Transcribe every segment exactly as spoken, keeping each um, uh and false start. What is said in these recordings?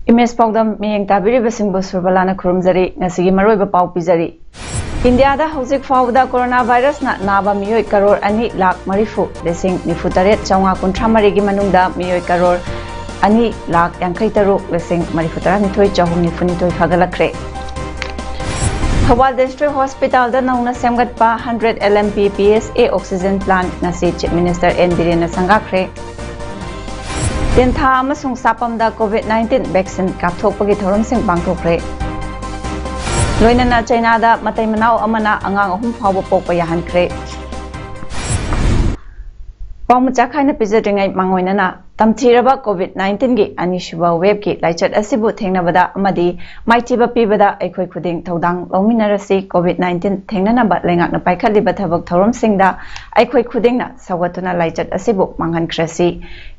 Image ꯄꯥꯎꯗꯝ ꯃꯤꯠꯌꯦꯡ ꯇꯥꯕꯤꯔꯤꯕꯁꯤꯡꯕꯨ ꯁꯨꯔꯕꯂꯥꯅ ꯈꯨꯔꯨꯝꯖꯔꯤ꯫ ꯉꯁꯤꯒꯤ ꯃꯔꯨꯑꯣꯏꯕ ꯄꯥꯎ ꯄꯤꯖꯔꯤ꯫ ꯏꯟꯗꯤꯌꯥꯗ ꯍꯧꯖꯤꯛ ꯐꯥꯎꯕꯗ ꯀꯣꯔꯣꯅꯥ ꯚꯥꯏꯔꯁꯅ ꯅꯥꯕ ꯃꯤꯑꯣꯏ ꯀꯔꯣꯔ ꯑꯅꯤ ꯂꯥꯈ ꯃꯔꯤꯐꯨ ꯂꯤꯁꯤꯡ ꯅꯤꯐꯨ ꯇꯔꯦꯠ ꯆꯥꯝꯃꯉꯥ ꯀꯨꯟꯊ꯭ꯔꯥ ꯃꯔꯤꯒꯤ ꯃꯅꯨꯡꯗ ꯃꯤꯑꯣꯏ ꯀꯔꯣꯔ ꯑꯅꯤ ꯂꯥꯈ ꯌꯥꯡꯈꯩ ꯇꯔꯨꯛ ꯂꯤꯁꯤꯡ ꯃꯔꯤꯐꯨ ꯇꯔꯥꯅꯤꯊꯣꯏ ꯆꯍꯨꯝ ꯅꯤꯐꯨ ꯅꯤꯊꯣꯏ ꯐꯒꯠꯂꯛꯈ꯭ꯔꯦ꯫ ꯊꯧꯕꯥꯜ ꯗꯤꯁꯇ꯭ꯔꯤꯛ ꯍꯣꯁꯄꯤꯇꯥꯜꯗ ꯅꯧꯅ ꯁꯦꯝꯒꯠꯄ hundred LMP PSA oxygen plant ꯉꯁꯤ Chief Minister N ꯕꯤꯔꯦꯟꯅ ꯁꯪꯒꯥꯈ꯭ꯔꯦ꯫ ꯇꯦꯟꯊꯥ ꯑꯃꯁꯨꯡ ꯁꯥꯄꯝꯗ COVID nineteen vaccine ꯀꯥꯞꯊꯣꯛꯄꯒꯤ ꯊꯧꯔꯝꯁꯤꯡ ꯄꯥꯡꯊꯣꯛꯈ꯭ꯔꯦ꯫ ꯂꯣꯏꯅꯅ ꯆꯩꯅꯥꯗ ꯃꯇꯩ ꯃꯅꯥꯎ ꯑꯃꯅ ꯑꯉꯥꯡ ꯑꯍꯨꯝ ꯐꯥꯎꯕ ꯄꯣꯛꯄ ꯌꯥꯍꯟꯈ꯭ꯔꯦ꯫ ꯄꯥꯎ ꯃꯆꯥ ꯈꯥꯏꯅ ꯄꯤꯖꯗ꯭ꯔꯤꯉꯩ ꯃꯥꯡꯑꯣꯏꯅꯅ ꯇꯝꯊꯤꯔꯕ COVID nineteenꯒꯤ ꯑꯅꯤꯁꯨꯕ waveꯀꯤ ꯂꯥꯏꯆꯠ ꯑꯁꯤꯕꯨ ꯊꯦꯡꯅꯕꯗ ꯑꯃꯗꯤ ꯃꯥꯏꯊꯤꯕ ꯄꯤꯕꯗ ꯑꯩꯈꯣꯏ ꯈꯨꯗꯤꯡ ꯊꯧꯗꯥꯡ ꯂꯧꯃꯤꯟꯅꯔꯁꯤ꯫ COVID nineteen ꯊꯦꯡꯅꯅꯕ ꯂꯩꯉꯥꯛꯅ ꯄꯥꯏꯈꯠꯂꯤꯕ ꯊꯕꯛ ꯊꯧꯔꯝꯁꯤꯡꯗ ꯑꯩꯈꯣꯏ ꯈꯨꯗꯤꯡꯅ ꯁꯧꯒꯠꯇꯨꯅ ꯂꯥꯏꯆꯠ ꯑꯁꯤꯕꯨ ꯃꯥꯡꯍꯟꯈ꯭ꯔꯁꯤ꯫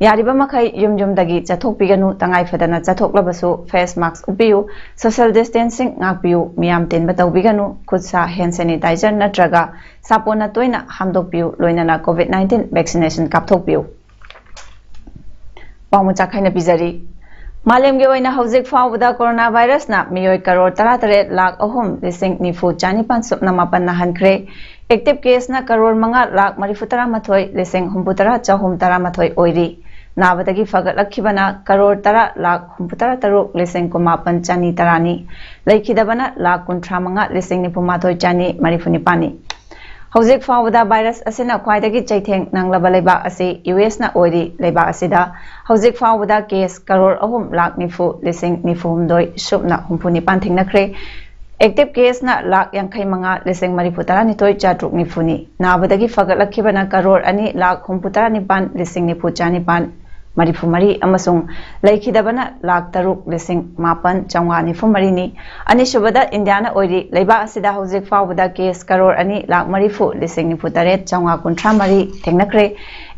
ꯌꯥꯔꯤꯕ ꯃꯈꯩ ꯌꯨꯝ ꯌꯨꯝꯗꯒꯤ ꯆꯠꯊꯣꯛꯄꯤꯒꯅꯨ꯫ ꯇꯉꯥꯏ ꯐꯗꯅ ꯆꯠꯊꯣꯛꯂꯕꯁꯨ face mask ꯎꯞꯄꯤꯌꯨ, social distancing ꯉꯥꯛꯄꯤꯌꯨ, ꯃꯤꯌꯥꯝ ꯇꯤꯟꯕ ꯇꯧꯕꯤꯒꯅꯨ, ꯈꯨꯠ ꯁꯥ hand sanitizer ꯅꯠꯇ꯭ꯔꯒ ꯁꯥꯄꯣꯟꯅ ꯇꯣꯏꯅ ꯍꯥꯝꯗꯣꯛꯄꯤꯌꯨ, ꯂꯣꯏꯅꯅ COVID nineteen vaccination ꯀꯥꯞꯊꯣꯛꯄꯤꯌꯨ꯫ ꯄꯥꯎ ꯃꯆꯥ ꯈꯥꯏꯅ ꯄꯤꯖꯔꯤ꯫ ꯃꯥꯂꯦꯝꯒꯤ ꯑꯣꯏꯅ ꯍꯧꯖꯤꯛ ꯐꯥꯎꯕꯗ ꯀꯣꯔꯣꯅꯥ ꯚꯥꯏꯔꯁꯅ ꯃꯤꯑꯣꯏ ꯀꯔꯣꯔ ꯇꯔꯥꯇꯔꯦꯠ ꯂꯥꯈ ꯑꯍꯨꯝ ꯂꯤꯁꯤꯡ ꯅꯤꯐꯨ ꯆꯥꯅꯤꯄꯥꯟ ꯁꯨꯞꯅ ꯃꯥꯄꯟ ꯅꯥꯍꯟꯈ꯭ꯔꯦ꯫ Active caseꯅ ꯀꯔꯣꯔ ꯃꯉꯥ ꯂꯥꯈ ꯃꯔꯤꯐꯨ ꯇꯔꯥ ꯃꯥꯊꯣꯏ ꯂꯤꯁꯤꯡ ꯍꯨꯝꯐꯨ ꯇꯔꯥ ꯆꯍꯨꯝ ꯇꯔꯥ ꯃꯥꯊꯣꯏ ꯑꯣꯏꯔꯤ꯫ ꯅꯥꯕꯗꯒꯤ ꯐꯒꯠꯂꯛꯈꯤꯕꯅ ꯀꯔꯣꯔ ꯇꯔꯥ ꯂꯥꯈ ꯍꯨꯝꯐꯨ ꯇꯔꯥ ꯇꯔꯨꯛ ꯂꯤꯁꯤꯡ ꯀꯨꯟꯃꯥꯄꯟ ꯆꯥꯅꯤ ꯇꯔꯥꯅꯤ꯫ ꯂꯩꯈꯤꯗꯕꯅ ꯂꯥꯈ ꯀꯨꯟꯊ꯭ꯔꯥ ꯃꯉꯥ ꯂꯤꯁꯤꯡ ꯅꯤꯐꯨ ꯃꯥꯊꯣꯏ ꯆꯥꯅꯤ ꯃꯔꯤꯐꯨ ꯅꯤꯄꯥꯟꯅꯤ꯫ ꯍꯧꯖꯤꯛ ꯐꯥꯎꯕꯗ ꯚꯥꯏꯔꯁ ꯑꯁꯤꯅ ꯈ꯭ꯋꯥꯏꯗꯒꯤ ꯆꯩꯊꯦꯡ ꯅꯪꯂꯕ ꯂꯩꯕꯥꯛ ꯑꯁꯤ US ꯅ ꯑꯣꯏꯔꯤ꯫ ꯂꯩꯕꯥꯛ ꯑꯁꯤꯗ ꯍꯧꯖꯤꯛ ꯐꯥꯎꯕꯗ ꯀꯦꯁ ꯀꯔꯣꯔ ꯑꯍꯨꯝ ꯂꯥꯈ ꯅꯤꯐꯨ ꯂꯤꯁꯤꯡ ꯅꯤꯐꯨ ꯍꯨꯝꯗꯣꯏ ꯁꯨꯞꯅ ꯍꯨꯝꯐꯨ ꯅꯤꯄꯥꯟ ꯊꯦꯡꯅꯈ꯭ꯔꯦ꯫ Active caseꯅ ꯂꯥꯈ ꯌꯥꯡꯈꯩ ꯃꯉꯥ ꯂꯤꯁꯤꯡ ꯃꯔꯤꯐꯨ ꯇꯔꯥꯅꯤꯊꯣꯏ ꯆꯥꯇ꯭ꯔꯨꯛ ꯅꯤꯐꯨꯅꯤ꯫ ꯅꯥꯕꯗꯒꯤ ꯐꯒꯠꯂꯛꯈꯤꯕꯅ ꯀꯔꯣꯔ ꯑꯅꯤ ꯂꯥꯈ ꯍꯨꯝꯐꯨ ꯇꯔꯥ ꯅꯤꯄꯥꯟ ꯂꯤꯁꯤꯡ ꯅꯤꯐꯨ ꯆꯥꯅꯤꯄꯥꯟ ꯃꯔꯤꯐꯨ ꯃꯔꯤ ꯑꯃꯁꯨꯡ ꯂꯩꯈꯤꯗꯕꯅ ꯂꯥꯈ ꯇꯔꯨꯛ ꯂꯤꯁꯤꯡ ꯃꯥꯄꯟ ꯆꯥꯝꯃꯉꯥ ꯅꯤꯐꯨ ꯃꯔꯤꯅꯤ꯫ ꯑꯅꯤꯁꯨꯕꯗ ꯏꯟꯗꯤꯌꯥꯅ ꯑꯣꯏꯔꯤ꯫ ꯂꯩꯕꯥꯛ ꯑꯁꯤꯗ ꯍꯧꯖꯤꯛ ꯐꯥꯎꯕꯗ ꯀꯦꯁ ꯀꯔꯣꯔ ꯑꯅꯤ ꯂꯥꯈ ꯃꯔꯤꯐꯨ ꯂꯤꯁꯤꯡ ꯅꯤꯐꯨ ꯇꯔꯦꯠ ꯆꯥꯝꯃꯉꯥ ꯀꯨꯟꯊ꯭ꯔꯥ ꯃꯔꯤ ꯊꯦꯡꯅꯈ꯭ꯔꯦ꯫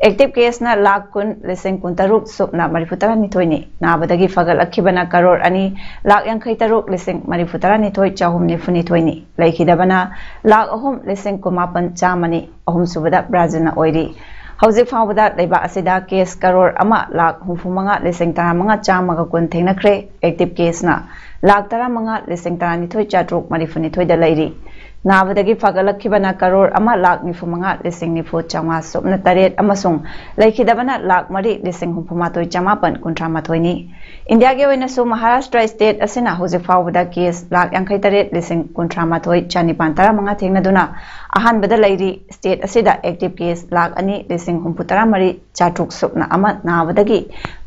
Active caseꯅ ꯂꯥꯈ ꯀꯨꯟ ꯂꯤꯁꯤꯡ ꯀꯨꯟꯇꯔꯨꯛ ꯁꯨꯞꯅ ꯃꯔꯤꯐꯨ ꯇꯔꯥꯅꯤꯊꯣꯏꯅꯤ꯫ ꯅꯥꯕꯗꯒꯤ ꯐꯒꯠꯂꯛꯈꯤꯕꯅ ꯀꯔꯣꯔ ꯑꯅꯤ ꯂꯥꯈ ꯌꯥꯡꯈꯩ ꯇꯔꯨꯛ ꯂꯤꯁꯤꯡ ꯃꯔꯤꯐꯨ ꯇꯔꯥꯅꯤꯊꯣꯏ ꯆꯍꯨꯝ ꯅꯤꯐꯨ ꯅꯤꯊꯣꯏꯅꯤ꯫ ꯂꯩꯈꯤꯗꯕꯅ ꯂꯥꯈ ꯑꯍꯨꯝ ꯂꯤꯁꯤꯡ ꯀꯨꯟꯃꯥꯄꯟ ꯆꯥꯝꯃꯅꯤ꯫ ꯑꯍꯨꯝꯁꯨꯕꯗ ꯕ꯭ꯔꯥꯖꯤꯜꯅ ꯑꯣꯏꯔꯤ꯫ ꯍꯧꯖꯤꯛ ꯐꯥꯎꯕꯗ ꯂꯩꯕꯥꯛ ꯑꯁꯤꯗ ꯀꯦꯁ ꯀꯔꯣꯔ ꯑꯃ ꯂꯥꯈ ꯍꯨꯝꯐꯨ ꯃꯉꯥ ꯂꯤꯁꯤꯡ ꯇꯔꯥꯃꯉꯥ ꯆꯥꯝꯃꯒ ꯀꯨꯟ ꯊꯦꯡꯅꯈ꯭ꯔꯦ꯫ ꯑꯦꯛꯇꯤꯚ ꯀꯦꯁꯅ ꯂꯥꯈ ꯇꯔꯥꯃꯉꯥ ꯂꯤꯁꯤꯡ ꯇꯔꯥꯅꯤꯊꯣꯏ ꯆꯥꯇ꯭ꯔꯨꯛ ꯃꯔꯤꯐꯨꯅꯤꯊꯣꯏꯗ ꯂꯩꯔꯤ꯫ ꯅꯥꯕꯗꯒꯤ ꯐꯒꯠꯂꯛꯈꯤꯕꯅ ꯀꯔꯣꯔ ꯑꯃ ꯂꯥꯈ ꯅꯤꯐꯨ ꯃꯉꯥ ꯂꯤꯁꯤꯡ ꯅꯤꯐꯨ ꯆꯥꯝꯃꯉꯥ ꯁꯨꯞꯅ ꯇꯔꯦꯠ ꯑꯃꯁꯨꯡ ꯂꯩꯈꯤꯗꯕꯅ ꯂꯥꯈ ꯃꯔꯤ ꯂꯤꯁꯤꯡ ꯍꯨꯝꯐꯨ ꯃꯥꯊꯣꯏ ꯆꯥꯃꯥꯄꯟ ꯀꯨꯟꯊ꯭ꯔꯥ ꯃꯥꯊꯣꯏꯅꯤ꯫ ꯏꯟꯗꯤꯌꯥꯒꯤ ꯑꯣꯏꯅꯁꯨ ꯃꯍꯥꯔꯥꯁꯇ꯭ꯔ ꯁ꯭ꯇꯦꯠ ꯑꯁꯤꯅ ꯍꯧꯖꯤꯛ ꯐꯥꯎꯕꯗ ꯀꯦꯁ ꯂꯥꯈ ꯌꯥꯡꯈꯩ ꯇꯔꯦꯠ ꯂꯤꯁꯤꯡ ꯀꯨꯟꯊ꯭ꯔꯥ ꯃꯥꯊꯣꯏ ꯆꯥꯅꯤꯄꯥꯟ ꯇꯔꯥꯃꯉꯥ ꯊꯦꯡꯅꯗꯨꯅ ꯑꯍꯥꯟꯕꯗ ꯂꯩꯔꯤ꯫ ꯁ꯭ꯇꯦꯠ ꯑꯁꯤꯗ ꯑꯦꯛꯇꯤꯚ ꯀꯦꯁ ꯂꯥꯈ ꯑꯅꯤ ꯂꯤꯁꯤꯡ ꯍꯨꯝꯐꯨ ꯇꯔꯥ ꯃꯔꯤ ꯆꯥꯇ꯭ꯔꯨꯛ ꯁꯨꯞꯅ ꯑꯃ, ꯅꯥꯕꯗꯒꯤ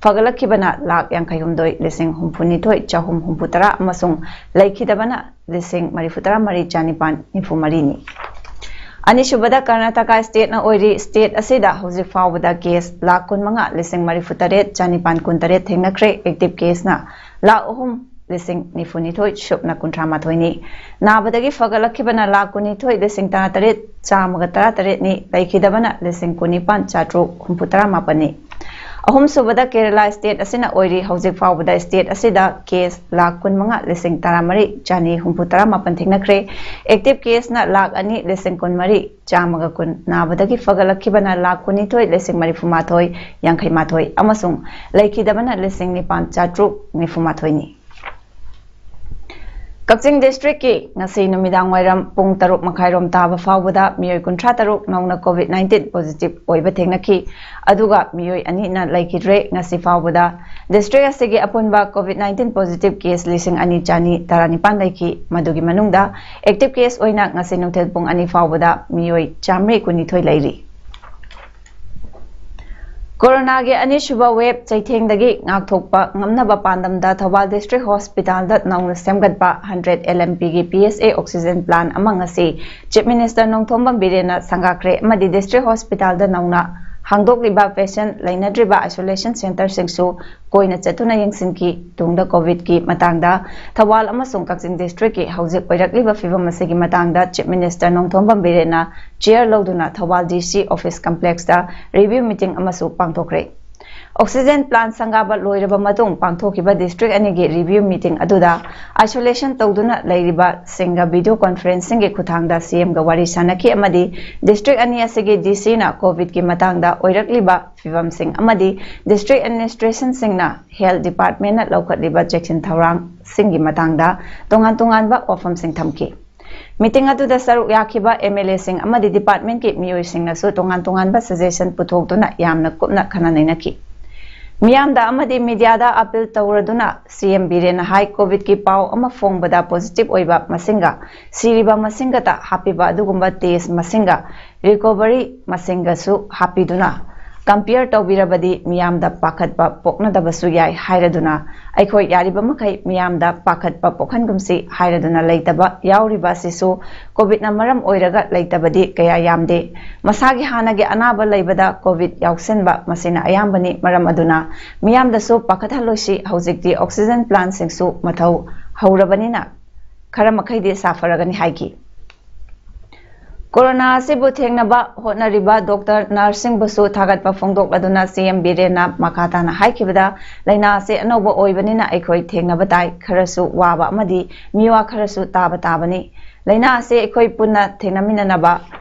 ꯐꯒꯠꯂꯛꯈꯤꯕꯅ ꯂꯥꯈ ꯌꯥꯡꯈꯩ ꯍꯨꯝꯗꯣꯏ ꯂꯤꯁꯤꯡ ꯍꯨꯝꯐꯨ ꯅꯤꯊꯣꯏ ꯆꯍꯨꯝ ꯍꯨꯝꯐꯨ ꯇꯔꯥ ꯑꯃꯁꯨꯡ ꯂꯩꯈꯤꯗꯕꯅ ꯂꯤꯁꯤꯡ ꯃꯔꯤꯐꯨ ꯇꯔꯥ ꯃꯔꯤ ꯆꯥꯅꯤꯄꯥꯟ ꯅꯤꯐꯨ ꯃꯔꯤꯅꯤ꯫ ꯑꯅꯤꯁꯨꯕꯗ ꯀꯔꯅꯥꯇꯀꯥ ꯁ꯭ꯇꯦꯠꯅ ꯑꯣꯏꯔꯤ꯫ ꯁ꯭ꯇꯦꯠ ꯑꯁꯤꯗ ꯍꯧꯖꯤꯛ ꯐꯥꯎꯕꯗ ꯀꯦꯁ ꯂꯥꯈ ꯀꯨꯟꯃꯉꯥ ꯂꯤꯁꯤꯡ ꯃꯔꯤꯐꯨ ꯇꯔꯦꯠ ꯆꯥꯅꯤꯄꯥꯟ ꯀꯨꯟ ꯇꯔꯦꯠ ꯊꯦꯡꯅꯈ꯭ꯔꯦ꯫ ꯑꯦꯛꯇꯤꯚ ꯀꯦꯁꯅ ꯂꯥꯈ ꯑꯍꯨꯝ ꯂꯤꯁꯤꯡ ꯅꯤꯐꯨ ꯅꯤꯊꯣꯏ ꯁꯨꯞꯅ ꯀꯨꯟꯊ꯭ꯔꯥ ꯃꯥꯊꯣꯏꯅꯤ꯫ ꯅꯥꯕꯗꯒꯤ ꯐꯒꯠꯂꯛꯈꯤꯕꯅ ꯂꯥꯈ ꯀꯨꯟꯅꯤꯊꯣꯏ ꯂꯤꯁꯤꯡ ꯇꯔꯥ ꯇꯔꯦꯠ ꯆꯥꯝꯃꯒ ꯇꯔꯥ ꯇꯔꯦꯠꯅꯤ꯫ ꯂꯩꯈꯤꯗꯕꯅ ꯂꯤꯁꯤꯡ ꯀꯨꯟꯅꯤꯄꯥꯟ ꯆꯥꯇ꯭ꯔꯨꯛ ꯍꯨꯝꯐꯨ ꯇꯔꯥ ꯃꯥꯄꯟꯅꯤ꯫ ꯑꯍꯨꯝꯁꯨꯕꯗ ꯀꯦꯔꯂꯥ ꯁ꯭ꯇꯦꯠ ꯑꯁꯤꯅ ꯑꯣꯏꯔꯤ꯫ ꯍꯧꯖꯤꯛ ꯐꯥꯎꯕꯗ ꯁ꯭ꯇꯦꯠ ꯑꯁꯤꯗ ꯀꯦꯁ ꯂꯥꯈ ꯀꯨꯟꯃꯉꯥ ꯂꯤꯁꯤꯡ ꯇꯔꯥꯃꯔꯤ ꯆꯥꯅꯤ ꯍꯨꯝꯐꯨ ꯇꯔꯥ ꯃꯥꯄꯟ ꯊꯦꯡꯅꯈ꯭ꯔꯦ꯫ ꯑꯦꯛꯇꯤꯚ ꯀꯦꯁꯅ ꯂꯥꯈ ꯑꯅꯤ ꯂꯤꯁꯤꯡ ꯀꯨꯟꯃꯔꯤ ꯆꯥꯝꯃꯒ ꯀꯨꯟ, ꯅꯥꯕꯗꯒꯤ ꯐꯒꯠꯂꯛꯈꯤꯕꯅ ꯂꯥꯈ ꯀꯨꯟꯅꯤꯊꯣꯏ ꯂꯤꯁꯤꯡ ꯃꯔꯤꯐꯨ ꯃꯥꯊꯣꯏ ꯌꯥꯡꯈꯩ ꯃꯥꯊꯣꯏ ꯑꯃꯁꯨꯡ ꯂꯩꯈꯤꯗꯕꯅ ꯂꯤꯁꯤꯡ ꯅꯤꯄꯥꯟ ꯆꯥꯇ꯭ꯔꯨꯛ ꯅꯤꯐꯨ ꯃꯥꯊꯣꯏꯅꯤ꯫ ꯀꯛꯆꯤꯡ ꯗꯤꯁꯇ꯭ꯔꯤꯛꯀꯤ ꯉꯁꯤ ꯅꯨꯃꯤꯗꯥꯡ ꯋꯥꯏꯔꯝ ꯄꯨꯡ ꯇꯔꯨꯛ ꯃꯈꯥꯏꯔꯣꯝ ꯇꯥꯕ ꯐꯥꯎꯕꯗ ꯃꯤꯑꯣꯏ ꯀꯨꯟꯊ꯭ꯔꯥ ꯇꯔꯨꯛ ꯅꯧꯅ ꯀꯣꯚꯤꯗ ꯅꯥꯏꯟꯇꯤꯟ ꯄꯣꯖꯤꯇꯤꯚ ꯑꯣꯏꯕ ꯊꯦꯡꯅꯈꯤ, ꯑꯗꯨꯒ ꯃꯤꯑꯣꯏ ꯑꯅꯤꯅ ꯂꯩꯈꯤꯗ꯭ꯔꯦ꯫ ꯉꯁꯤ ꯐꯥꯎꯕꯗ ꯗꯤꯁꯇ꯭ꯔꯤꯛ ꯑꯁꯤꯒꯤ ꯑꯄꯨꯟꯕ ꯀꯣꯚꯤꯗ ꯅꯥꯏꯟꯇꯤꯟ ꯄꯣꯖꯤꯇꯤꯚ ꯀꯦꯁ ꯂꯤꯁꯤꯡ ꯑꯅꯤ ꯆꯥꯅꯤ ꯇꯔꯥꯅꯤꯄꯥꯟ ꯂꯩꯈꯤ꯫ ꯃꯗꯨꯒꯤ ꯃꯅꯨꯡꯗ ꯑꯦꯛꯇꯤꯚ ꯀꯦꯁ ꯑꯣꯏꯅ ꯉꯁꯤ ꯅꯨꯡꯊꯤꯜ ꯄꯨꯡ ꯑꯅꯤ ꯐꯥꯎꯕꯗ ꯃꯤꯑꯣꯏ ꯆꯥꯃꯔꯤ ꯀꯨꯟꯅꯤꯊꯣꯏ ꯂꯩꯔꯤ꯫ ꯀꯣꯔꯣꯅꯥꯒꯤ ꯑꯅꯤꯁꯨꯕ ꯋꯦꯕ ꯆꯩꯊꯦꯡꯗꯒꯤ ꯉꯥꯛꯊꯣꯛꯄ ꯉꯝꯅꯕ ꯄꯥꯟꯗꯝꯗ ꯊꯧꯕꯥꯜ ꯗꯤꯁꯇ꯭ꯔꯤꯛ ꯍꯣꯁꯄꯤꯇꯥꯜꯗ ꯅꯧꯅ ꯁꯦꯝꯒꯠꯄ ꯍꯟꯗ꯭ꯔꯦꯠ ꯑꯦꯜ ꯑꯦꯝ ꯄꯤꯒꯤ ꯄꯤ ꯑꯦꯁ ꯑꯦ ꯑꯣꯛꯁꯤꯖꯦꯟ ꯄ꯭ꯂꯥꯟ ꯑꯃ ꯉꯁꯤ ꯆꯤꯐ ꯃꯤꯅꯤꯁꯇꯔ ꯅꯣꯡꯊꯣꯝꯕꯝ ꯕꯤꯔꯦꯟꯅ ꯁꯪꯒꯥꯈ꯭ꯔꯦ ꯑꯃꯗꯤ ꯗꯤꯁꯇ꯭ꯔꯤꯛ ꯍꯣꯁꯄꯤꯇꯥꯜꯗ ꯅꯧꯅ ꯍꯥꯡꯗꯣꯛꯂꯤꯕ ꯄꯦꯁꯦꯟꯠ ꯂꯩꯅꯗ꯭ꯔꯤꯕ ꯑꯥꯏꯁꯣꯂꯦꯁꯟ ꯁꯦꯟꯇꯔꯁꯤꯡꯁꯨ ꯀꯣꯏꯅ ꯆꯠꯇꯨꯅ ꯌꯦꯡꯁꯤꯟꯈꯤ꯫ ꯇꯨꯡꯗ ꯀꯣꯚꯤꯗꯀꯤ ꯃꯇꯥꯡꯗ ꯊꯧꯕꯥꯜ ꯑꯃꯁꯨꯡ ꯀꯛꯆꯤꯡ ꯗꯤꯁꯇ꯭ꯔꯤꯛꯀꯤ ꯍꯧꯖꯤꯛ ꯑꯣꯏꯔꯛꯂꯤꯕ ꯐꯤꯕꯝ ꯑꯁꯤꯒꯤ ꯃꯇꯥꯡꯗ ꯆꯤꯐ ꯃꯤꯅꯤꯁꯇꯔ ꯅꯣꯡꯊꯣꯝꯕꯝ ꯕꯤꯔꯦꯟꯅ ꯆꯤꯌꯔ ꯂꯧꯗꯨꯅ ꯊꯧꯕꯥꯜ ꯗꯤ ꯁꯤ ꯑꯣꯐꯤꯁ ꯀꯝꯄ꯭ꯂꯦꯛꯁꯇ ꯔꯤꯚ꯭ꯌꯨ ꯃꯤꯇꯤꯡ ꯑꯃꯁꯨ ꯄꯥꯡꯊꯣꯛꯈ꯭ꯔꯦ꯫ ꯑꯣꯛꯁꯤꯖꯦꯟ ꯄ꯭ꯂꯥꯟ ꯁꯪꯒꯥꯕ ꯂꯣꯏꯔꯕ ꯃꯇꯨꯡ ꯄꯥꯡꯊꯣꯛꯈꯤꯕ ꯗꯤꯁꯇ꯭ꯔꯤꯛ ꯑꯅꯤꯒꯤ ꯔꯤꯚ꯭ꯌꯨ ꯃꯤꯇꯤꯡ ꯑꯗꯨꯗ ꯑꯥꯏꯁꯣꯂꯦꯁꯟ ꯇꯧꯗꯨꯅ ꯂꯩꯔꯤꯕꯁꯤꯡꯒ ꯚꯤꯗꯤꯑꯣ ꯀꯣꯟꯐꯔꯦꯟꯁꯤꯡꯒꯤ ꯈꯨꯠꯊꯥꯡꯗ ꯁꯤꯑꯦꯝꯒ ꯋꯥꯔꯤ ꯁꯥꯟꯅꯈꯤ ꯑꯃꯗꯤ ꯗꯤꯁꯇ꯭ꯔꯤꯛ ꯑꯅꯤ ꯑꯁꯤꯒꯤ ꯗꯤ ꯁꯤꯅ ꯀꯣꯚꯤꯗꯀꯤ ꯃꯇꯥꯡꯗ ꯑꯣꯏꯔꯛꯂꯤꯕ ꯐꯤꯕꯝꯁꯤꯡ ꯑꯃꯗꯤ ꯗꯤꯁꯇ꯭ꯔꯤꯛ ꯑꯦꯗꯃꯤꯅꯤꯁꯇ꯭ꯔꯦꯁꯟꯁꯤꯡꯅ ꯍꯦꯜꯊ ꯗꯤꯄꯥꯔꯠꯃꯦꯟꯅ ꯂꯧꯈꯠꯂꯤꯕ ꯆꯦꯛꯁꯤꯟ ꯊꯧꯔꯥꯡꯁꯤꯡꯒꯤ ꯃꯇꯥꯡꯗ ꯇꯣꯉꯥꯟ ꯇꯣꯉꯥꯟꯕ ꯋꯥꯐꯝꯁꯤꯡ ꯊꯝꯈꯤ꯫ ꯃꯤꯇꯤꯡ ꯑꯗꯨꯗ ꯁꯔꯨꯛ ꯌꯥꯈꯤꯕ ꯑꯦꯝ ꯑꯦꯜ ꯑꯦꯁꯤꯡ ꯑꯃꯗꯤ ꯗꯤꯄꯥꯔꯠꯃꯦꯟꯒꯤ ꯃꯤꯑꯣꯏꯁꯤꯡꯅꯁꯨ ꯇꯣꯉꯥꯟ ꯇꯣꯉꯥꯟꯕ ꯁꯖꯦꯁꯟ ꯄꯨꯊꯣꯛꯇꯨꯅ ꯌꯥꯝꯅ ꯀꯨꯞꯅ ꯈꯟꯅ ꯅꯩꯅꯈꯤ꯫ ꯃꯤꯌꯥꯝꯗ ꯑꯃꯗꯤ ꯃꯤꯗꯤꯌꯥꯗ ꯑꯄꯤꯜ ꯇꯧꯔꯗꯨꯅ ꯁꯤꯑꯦꯝ ꯕꯤꯔꯦꯟꯅ ꯍꯥꯏ, ꯀꯣꯚꯤꯗꯀꯤ ꯄꯥꯎ ꯑꯃ ꯐꯣꯡꯕꯗ ꯄꯣꯖꯤꯇꯤꯚ ꯑꯣꯏꯕ ꯃꯁꯤꯡꯒ ꯁꯤꯔꯤꯕ ꯃꯁꯤꯡꯒꯇ ꯍꯥꯞꯄꯤꯕ ꯑꯗꯨꯒꯨꯝꯕ ꯇꯦꯁ ꯃꯁꯤꯡꯒ ꯔꯤꯀꯣꯚꯔꯤ ꯃꯁꯤꯡꯒꯁꯨ ꯍꯥꯞꯄꯤꯗꯨꯅ ꯀꯝꯄꯤꯌꯔ ꯇꯧꯕꯤꯔꯕꯗꯤ ꯃꯤꯌꯥꯝꯗ ꯄꯥꯈꯠꯄ ꯄꯣꯛꯅꯗꯕꯁꯨ ꯌꯥꯏ ꯍꯥꯏꯔꯗꯨꯅ, ꯑꯩꯈꯣꯏ ꯌꯥꯔꯤꯕ ꯃꯈꯩ ꯃꯤꯌꯥꯝꯗ ꯄꯥꯈꯠꯄ ꯄꯣꯛꯍꯟꯒꯨꯝꯁꯤ ꯍꯥꯏꯔꯗꯨꯅ ꯂꯩꯇꯕ ꯌꯥꯎꯔꯤꯕ ꯑꯁꯤꯁꯨ ꯀꯣꯚꯤꯗꯅ ꯃꯔꯝ ꯑꯣꯏꯔꯒ ꯂꯩꯇꯕꯗꯤ ꯀꯌꯥ ꯌꯥꯝꯗꯦ꯫ ꯃꯁꯥꯒꯤ ꯍꯥꯟꯅꯒꯤ ꯑꯅꯥꯕ ꯂꯩꯕꯗ ꯀꯣꯚꯤꯗ ꯌꯥꯎꯁꯤꯟꯕ ꯃꯁꯤꯅ ꯑꯌꯥꯝꯕꯅꯤ꯫ ꯃꯔꯝ ꯑꯗꯨꯅ ꯃꯤꯌꯥꯝꯗꯁꯨ ꯄꯥꯈꯠꯍꯜꯂꯣꯏꯁꯤ꯫ ꯍꯧꯖꯤꯛꯇꯤ ꯑꯣꯛꯁꯤꯖꯦꯟ ꯄ꯭ꯂꯥꯟꯁꯤꯡꯁꯨ ꯃꯊꯧ ꯍꯧꯔꯕꯅꯤꯅ ꯈꯔ ꯃꯈꯩꯗꯤ ꯁꯥꯐꯔꯒꯅꯤ ꯍꯥꯏꯈꯤ꯫ ꯀꯣꯔꯣꯅꯥ ꯑꯁꯤꯕꯨ ꯊꯦꯡꯅꯕ ꯍꯣꯠꯅꯔꯤꯕ ꯗꯣꯛꯇꯔ, ꯅꯔꯁꯁꯤꯡꯕꯨꯁꯨ ꯊꯥꯒꯠꯄ ꯐꯣꯡꯗꯣꯛꯂꯗꯨꯅ ꯁꯤꯑꯦꯝ ꯕꯤꯔꯦꯟꯅ ꯃꯈꯥ ꯇꯥꯅ ꯍꯥꯏꯈꯤꯕꯗ, ꯂꯥꯏꯅꯥ ꯑꯁꯤ ꯑꯅꯧꯕ ꯑꯣꯏꯕꯅꯤꯅ ꯑꯩꯈꯣꯏ ꯊꯦꯡꯅꯕ ꯇꯥꯏ, ꯈꯔꯁꯨ ꯋꯥꯕ ꯑꯃꯗꯤ ꯃꯤꯋꯥ ꯈꯔꯁꯨ ꯇꯥꯕ ꯇꯥꯕꯅꯤ꯫ ꯂꯥꯏꯅꯥ ꯑꯁꯤ ꯑꯩꯈꯣꯏ ꯄꯨꯟꯅ ꯊꯦꯡꯅꯃꯤꯟꯅꯅꯕ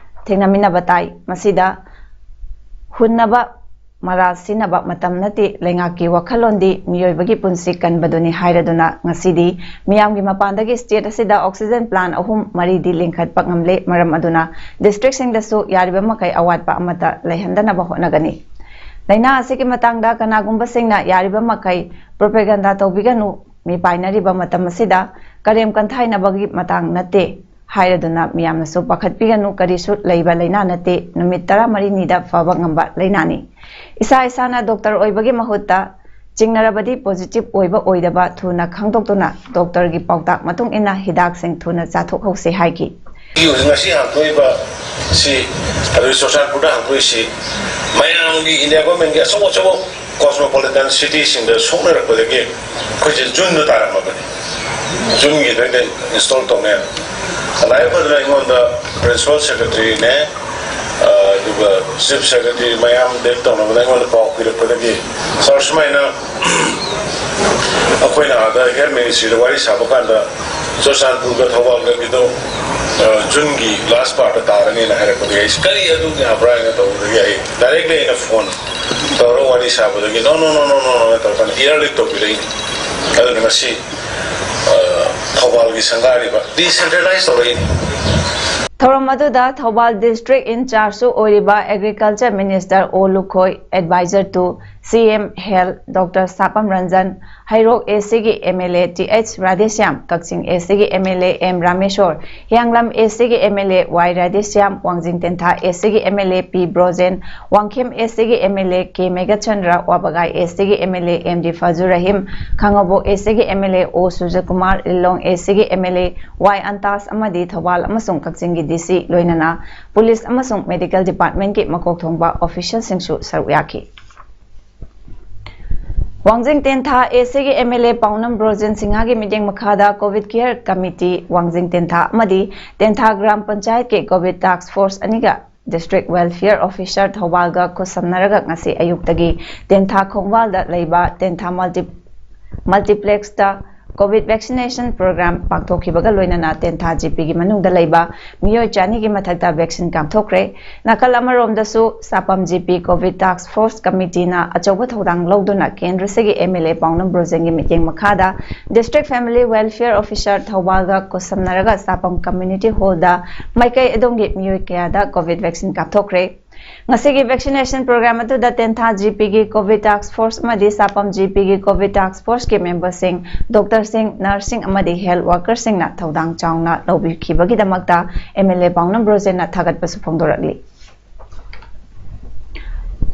ꯊꯦꯡꯅꯃꯤꯟꯅꯕ ꯇꯥꯏ꯫ ꯃꯁꯤꯗ ꯍꯨꯟꯅꯕ ꯃꯔꯥ ꯁꯤꯅꯕ ꯃꯇꯝ ꯅꯠꯇꯦ꯫ ꯂꯩꯉꯥꯛꯀꯤ ꯋꯥꯈꯜꯂꯣꯟꯗꯤ ꯃꯤꯑꯣꯏꯕꯒꯤ ꯄꯨꯟꯁꯤ ꯀꯟꯕꯗꯨꯅꯤ ꯍꯥꯏꯔꯗꯨꯅ ꯉꯁꯤꯗꯤ ꯃꯤꯌꯥꯝꯒꯤ ꯃꯄꯥꯟꯗꯒꯤ ꯁ꯭ꯇꯦꯠ ꯑꯁꯤꯗ ꯑꯣꯛꯁꯤꯖꯦꯟ ꯄ꯭ꯂꯥꯟ ꯑꯍꯨꯝ ꯃꯔꯤꯗꯤ ꯂꯤꯡꯈꯠꯄ ꯉꯝꯂꯦ꯫ ꯃꯔꯝ ꯑꯗꯨꯅ ꯗꯤꯁꯇ꯭ꯔꯤꯛꯁꯤꯡꯗꯁꯨ ꯌꯥꯔꯤꯕ ꯃꯈꯩ ꯑꯋꯥꯠꯄ ꯑꯃꯠꯇ ꯂꯩꯍꯟꯗꯅꯕ ꯍꯣꯠꯅꯒꯅꯤ꯫ ꯂꯥꯏꯅꯥ ꯑꯁꯤꯒꯤ ꯃꯇꯥꯡꯗ ꯀꯅꯥꯒꯨꯝꯕꯁꯤꯡꯅ ꯌꯥꯔꯤꯕ ꯃꯈꯩ ꯄ꯭ꯔꯣꯄꯦꯒꯟꯗꯥ ꯇꯧꯕꯤꯒꯅꯨ꯫ ꯃꯤꯄꯥꯏꯅꯔꯤꯕ ꯃꯇꯝ ꯑꯁꯤꯗ ꯀꯔꯦꯝ ꯀꯟꯊꯥꯏꯅꯕꯒꯤ ꯃꯇꯥꯡ ꯅꯠꯇꯦ ꯍꯥꯏꯔꯗꯨꯅ ꯃꯤꯌꯥꯝꯅꯁꯨ ꯄꯥꯈꯠꯄꯤꯒꯅꯨ꯫ ꯀꯔꯤꯁꯨ ꯂꯩꯕ ꯂꯥꯏꯅꯥ ꯅꯠꯇꯦ꯫ ꯅꯨꯃꯤꯠ ꯇꯔꯥꯃꯔꯤꯅꯤꯗ ꯐꯕ ꯉꯝꯕ ꯂꯥꯏꯅꯥꯅꯤ꯫ ꯏꯁꯥ ꯏꯁꯥꯅ ꯗꯣꯛꯇꯔ ꯑꯣꯏꯕꯒꯤ ꯃꯍꯨꯠꯇ ꯆꯤꯡꯅꯔꯕꯗꯤ ꯄꯣꯖꯤꯇꯤꯚ ꯑꯣꯏꯕ ꯑꯣꯏꯗꯕ ꯊꯨꯅ ꯈꯪꯗꯣꯛꯇꯨꯅ ꯗꯣꯛꯇꯔꯒꯤ ꯄꯥꯎꯇꯥꯛ ꯃꯇꯨꯡ ꯏꯟꯅ ꯍꯤꯗꯥꯛꯁꯤꯡ ꯊꯨꯅ ꯆꯥꯊꯣꯛꯍꯧꯁꯤ ꯍꯥꯏꯈꯤ꯫ ꯍꯧꯖꯤꯛ ꯉꯁꯤ ꯍꯥꯡꯗꯣꯛꯏꯕ ꯁꯤ, ꯑꯗꯨ ꯆꯨꯔꯆꯥꯟꯄꯨꯔꯗ ꯍꯥꯡꯗꯣꯛꯏꯁꯤ ꯃꯌꯥꯝꯒꯤ, ꯏꯟꯗꯤꯌꯥ ꯒꯣꯔꯃꯦꯟꯒꯤ ꯑꯆꯧ ꯑꯆꯧꯕ ꯀꯣꯁꯃꯣꯄꯣꯂꯤꯇꯥꯟ ꯁꯤꯇꯤꯁꯤꯡꯗ ꯁꯣꯛꯅꯔꯛꯄꯗꯒꯤ ꯑꯩꯈꯣꯏꯁꯦ ꯖꯨꯟꯗ ꯇꯥꯔꯝꯃꯕꯅꯤ꯫ ꯖꯨꯟꯒꯤꯗꯩꯗ ꯏꯟꯁꯇꯣꯜ ꯇꯧꯅꯦꯅ꯫ ꯂꯥꯏꯕꯛ ꯐꯗꯅ ꯑꯩꯉꯣꯟꯗ ꯄ꯭ꯔꯤꯟꯁꯤꯄꯥꯜ ꯁꯦꯀ꯭ꯔꯦꯇꯔꯤꯅꯦ, ꯑꯗꯨꯒ ꯆꯤꯐ ꯁꯦꯀ꯭ꯔꯦꯇꯔꯤ ꯃꯌꯥꯝ ꯗꯦꯠ ꯇꯧꯅꯕꯗ ꯑꯩꯉꯣꯟꯗ ꯄꯥꯎ ꯄꯤꯔꯛꯄꯗꯒꯤ, ꯁꯥꯔ, ꯁꯨꯃꯥꯏꯅ ꯑꯩꯈꯣꯏꯅ ꯑꯥꯗ ꯍꯦꯜꯊ ꯃꯤꯅꯤꯁꯇ꯭ꯔꯤꯗ ꯋꯥꯔꯤ ꯁꯥꯕ ꯀꯥꯟꯗ ꯆꯨꯔꯆꯥꯟꯄꯨꯔꯒ ꯊꯧꯕꯥꯜꯒꯒꯤꯗꯣ ꯖꯨꯟꯒꯤ ꯂꯥꯁ ꯄꯥꯔꯠꯇ ꯇꯥꯔꯅꯤꯅ ꯍꯥꯏꯔꯛꯄꯗꯒꯤ ꯑꯩꯁꯦ ꯀꯔꯤ ꯑꯗꯨꯒꯤ ꯍꯥꯏꯕ꯭ꯔꯥ ꯍꯥꯏꯅ ꯇꯧꯕꯗꯒꯤ ꯑꯩ ꯗꯥꯏꯔꯦꯛꯂꯤ ꯑꯩꯅ ꯐꯣꯟ ꯇꯧꯔꯒ ꯋꯥꯔꯤ ꯁꯥꯕꯗꯒꯤ, "ꯅꯣ, ꯅꯣ, ꯅꯣ, ꯅꯣ, ꯅꯣ, ꯅꯣ" ꯍꯥꯏꯅ ꯇꯧꯔꯀꯥꯟꯗ ꯏꯌꯥꯔ ꯂꯤꯐ ꯇꯧꯕꯤꯔꯛꯏꯅꯤ꯫ ꯑꯗꯨꯅ ꯉꯁꯤ ꯊꯧꯕꯥꯜꯒꯤ ꯁꯪꯒꯥꯔꯤꯕ ꯗꯤꯁꯦꯟꯇ꯭ꯔꯦꯂꯥꯏꯁ ꯇꯧꯔꯛꯏꯅꯤ꯫ ꯊꯧꯔꯝ ꯑꯗꯨꯗ ꯊꯧꯕꯥꯜ ꯗꯤꯁꯇ꯭ꯔꯤꯛ ꯏꯟꯆꯥꯔꯖꯁꯨ ꯑꯣꯏꯔꯤꯕ agriculture minister O Lukhoi, adviser to C M health doctor Sapam Ranjan, Heirok A ꯁꯤꯒꯤ M L A T H Radheshyam, Kakching A ꯁꯤꯒꯤ M L A M Rameshwar, Hiyanglam A ꯁꯤꯒꯤ M L A Y Radheshyam, Wangjing Tentha A ꯁꯤꯒꯤ M L A P Brojen, Wangkhem A ꯁꯤꯒꯤ M L A K Meghachandra, Wabgai A ꯁꯤꯒꯤ M L A M D Fajur Rahim, Khangabok A ꯁꯤꯒꯤ M L ꯑꯦ ꯑꯣ ꯁꯨꯔꯖꯀꯨꯃꯥꯔ, ꯂꯤꯂꯣꯡ ꯑꯦ ꯁꯤꯒꯤ M L A ꯋꯥꯏ ꯑꯟꯇꯥꯁ ꯑꯃꯗꯤ ꯊꯧꯕꯥꯜ ꯑꯃꯁꯨꯡ ꯀꯛꯆꯤꯡꯒꯤ ꯗꯤ ꯁꯤ, ꯂꯣꯏꯅꯅ ꯄꯨꯂꯤꯁ ꯑꯃꯁꯨꯡ ꯃꯦꯗꯤꯀꯦꯜ ꯗꯤꯄꯥꯔꯠꯃꯦꯟꯠꯀꯤ ꯃꯀꯣꯛ ꯊꯣꯡꯕ ꯑꯣꯐꯤꯁꯤꯌꯦꯜꯁꯤꯡꯁꯨ ꯁꯔꯨꯛ ꯌꯥꯈꯤ꯫ ꯋꯥꯡꯖꯤꯡ ꯇꯦꯟꯊꯥ ꯑꯦ ꯁꯤꯒꯤ ꯑꯦꯝ ꯑꯦꯜ ꯑꯦ ꯄꯥꯎꯅꯝ ꯕ꯭ꯔꯣꯖꯦꯟ ꯁꯤꯡꯍꯒꯤ ꯃꯤꯠꯌꯦꯡ ꯃꯈꯥꯗ ꯀꯣꯚꯤꯗ ꯀꯤꯌꯔ ꯀꯃꯤꯇꯤ ꯋꯥꯡꯖꯤꯡ ꯇꯦꯟꯊꯥ ꯑꯃꯗꯤ ꯇꯦꯟꯊꯥ ꯒ꯭ꯔꯥꯝ ꯄꯟꯆꯥꯌꯠꯀꯤ ꯀꯣꯚꯤꯗ ꯇꯥꯛꯁ ꯐꯣꯔꯁ ꯑꯅꯤꯒ ꯗꯤꯁꯇ꯭ꯔꯤꯛ ꯋꯦꯜꯐꯤꯌꯔ ꯑꯣꯐꯤꯁꯥꯔ ꯊꯧꯕꯥꯜꯒ ꯈꯨꯠꯁꯝꯅꯔꯒ ꯉꯁꯤ ꯑꯌꯨꯛꯇꯒꯤ ꯇꯦꯟꯊꯥ ꯈꯣꯡꯕꯥꯜꯗ ꯂꯩꯕ ꯇꯦꯟꯊꯥ ꯃꯜꯇꯤ ꯃꯜꯇꯤꯄ꯭ꯂꯦꯛꯁꯇ ꯀꯣꯚꯤꯗ ꯚꯦꯛꯁꯤꯅꯦꯁꯟ ꯄ꯭ꯔꯣꯒ꯭ꯔꯥꯝ ꯄꯥꯡꯊꯣꯛꯈꯤꯕꯒ ꯂꯣꯏꯅꯅ ꯇꯦꯟꯊꯥ ꯖꯤ ꯄꯤꯒꯤ ꯃꯅꯨꯡꯗ ꯂꯩꯕ ꯃꯤꯑꯣꯏ ꯆꯅꯤꯒꯤ ꯃꯊꯛꯇ ꯚꯦꯛꯁꯤꯟ ꯀꯥꯞꯊꯣꯛꯈ꯭ꯔꯦ꯫ ꯅꯥꯀꯜ ꯑꯃꯔꯣꯝꯗꯁꯨ ꯁꯥꯄꯝ ꯖꯤ ꯄꯤ ꯀꯣꯚꯤꯗ ꯇꯥꯛꯁ ꯐꯣꯔꯁ ꯀꯃꯤꯇꯤꯅ ꯑꯆꯧꯕ ꯊꯧꯗꯥꯡ ꯂꯧꯗꯨꯅ ꯀꯦꯟꯗ꯭ꯔꯁꯤꯒꯤ ꯑꯦꯝ ꯑꯦꯜ ꯑꯦ ꯄꯥꯎꯅꯝ ꯕ꯭ꯔꯣꯖꯦꯟꯒꯤ ꯃꯤꯠꯌꯦꯡ ꯃꯈꯥꯗ ꯗꯤꯁꯇ꯭ꯔꯤꯛ ꯐꯦꯃꯤꯂꯤ ꯋꯦꯜꯐꯤꯌꯔ ꯑꯣꯐꯤꯁꯥꯔ ꯊꯧꯕꯥꯜꯒ ꯈꯨꯠꯁꯝꯅꯔꯒ ꯁꯥꯄꯝ ꯀꯝꯃ꯭ꯌꯨꯅꯤꯇꯤ ꯍꯣꯜꯗ ꯃꯥꯏꯀꯩ ꯑꯗꯣꯝꯒꯤ ꯃꯤꯑꯣꯏ ꯀꯌꯥꯗ ꯀꯣꯚꯤꯗ ꯚꯦꯛꯁꯤꯟ ꯀꯥꯞꯊꯣꯛꯈ꯭ꯔꯦ꯫ ꯉꯁꯤꯒꯤ ꯚꯦꯛꯁꯤꯅꯦꯁꯟ ꯄ꯭ꯔꯣꯒ꯭ꯔꯥꯝ ꯑꯗꯨꯗ ꯇꯦꯟꯊꯥ ꯖꯤ ꯄꯤꯒꯤ ꯀꯣꯚꯤꯗ ꯇꯥꯛꯁ ꯐꯣꯔꯁ ꯑꯃꯗꯤ ꯁꯥꯄꯝ ꯖꯤ ꯄꯤꯒꯤ ꯀꯣꯚꯤꯗ ꯇꯥꯛꯁ ꯐꯣꯔꯁꯀꯤ ꯃꯦꯝꯕꯔꯁꯤꯡ, ꯗꯣꯛꯇꯔꯁꯤꯡ, ꯅꯔꯁꯁꯤꯡ ꯑꯃꯗꯤ ꯍꯦꯜꯊ ꯋꯥꯔꯀꯔꯁꯤꯡꯅ ꯊꯧꯗꯥꯡ ꯆꯥꯎꯅ ꯂꯧꯕꯤꯈꯤꯕꯒꯤꯗꯃꯛꯇ ꯑꯦꯝ ꯑꯦꯜ ꯑꯦ ꯄꯥꯎꯅꯝ ꯕ꯭ꯔꯣꯖꯦꯟꯅ ꯊꯥꯒꯠꯄꯁꯨ ꯐꯣꯡꯗꯣꯔꯛꯂꯤ꯫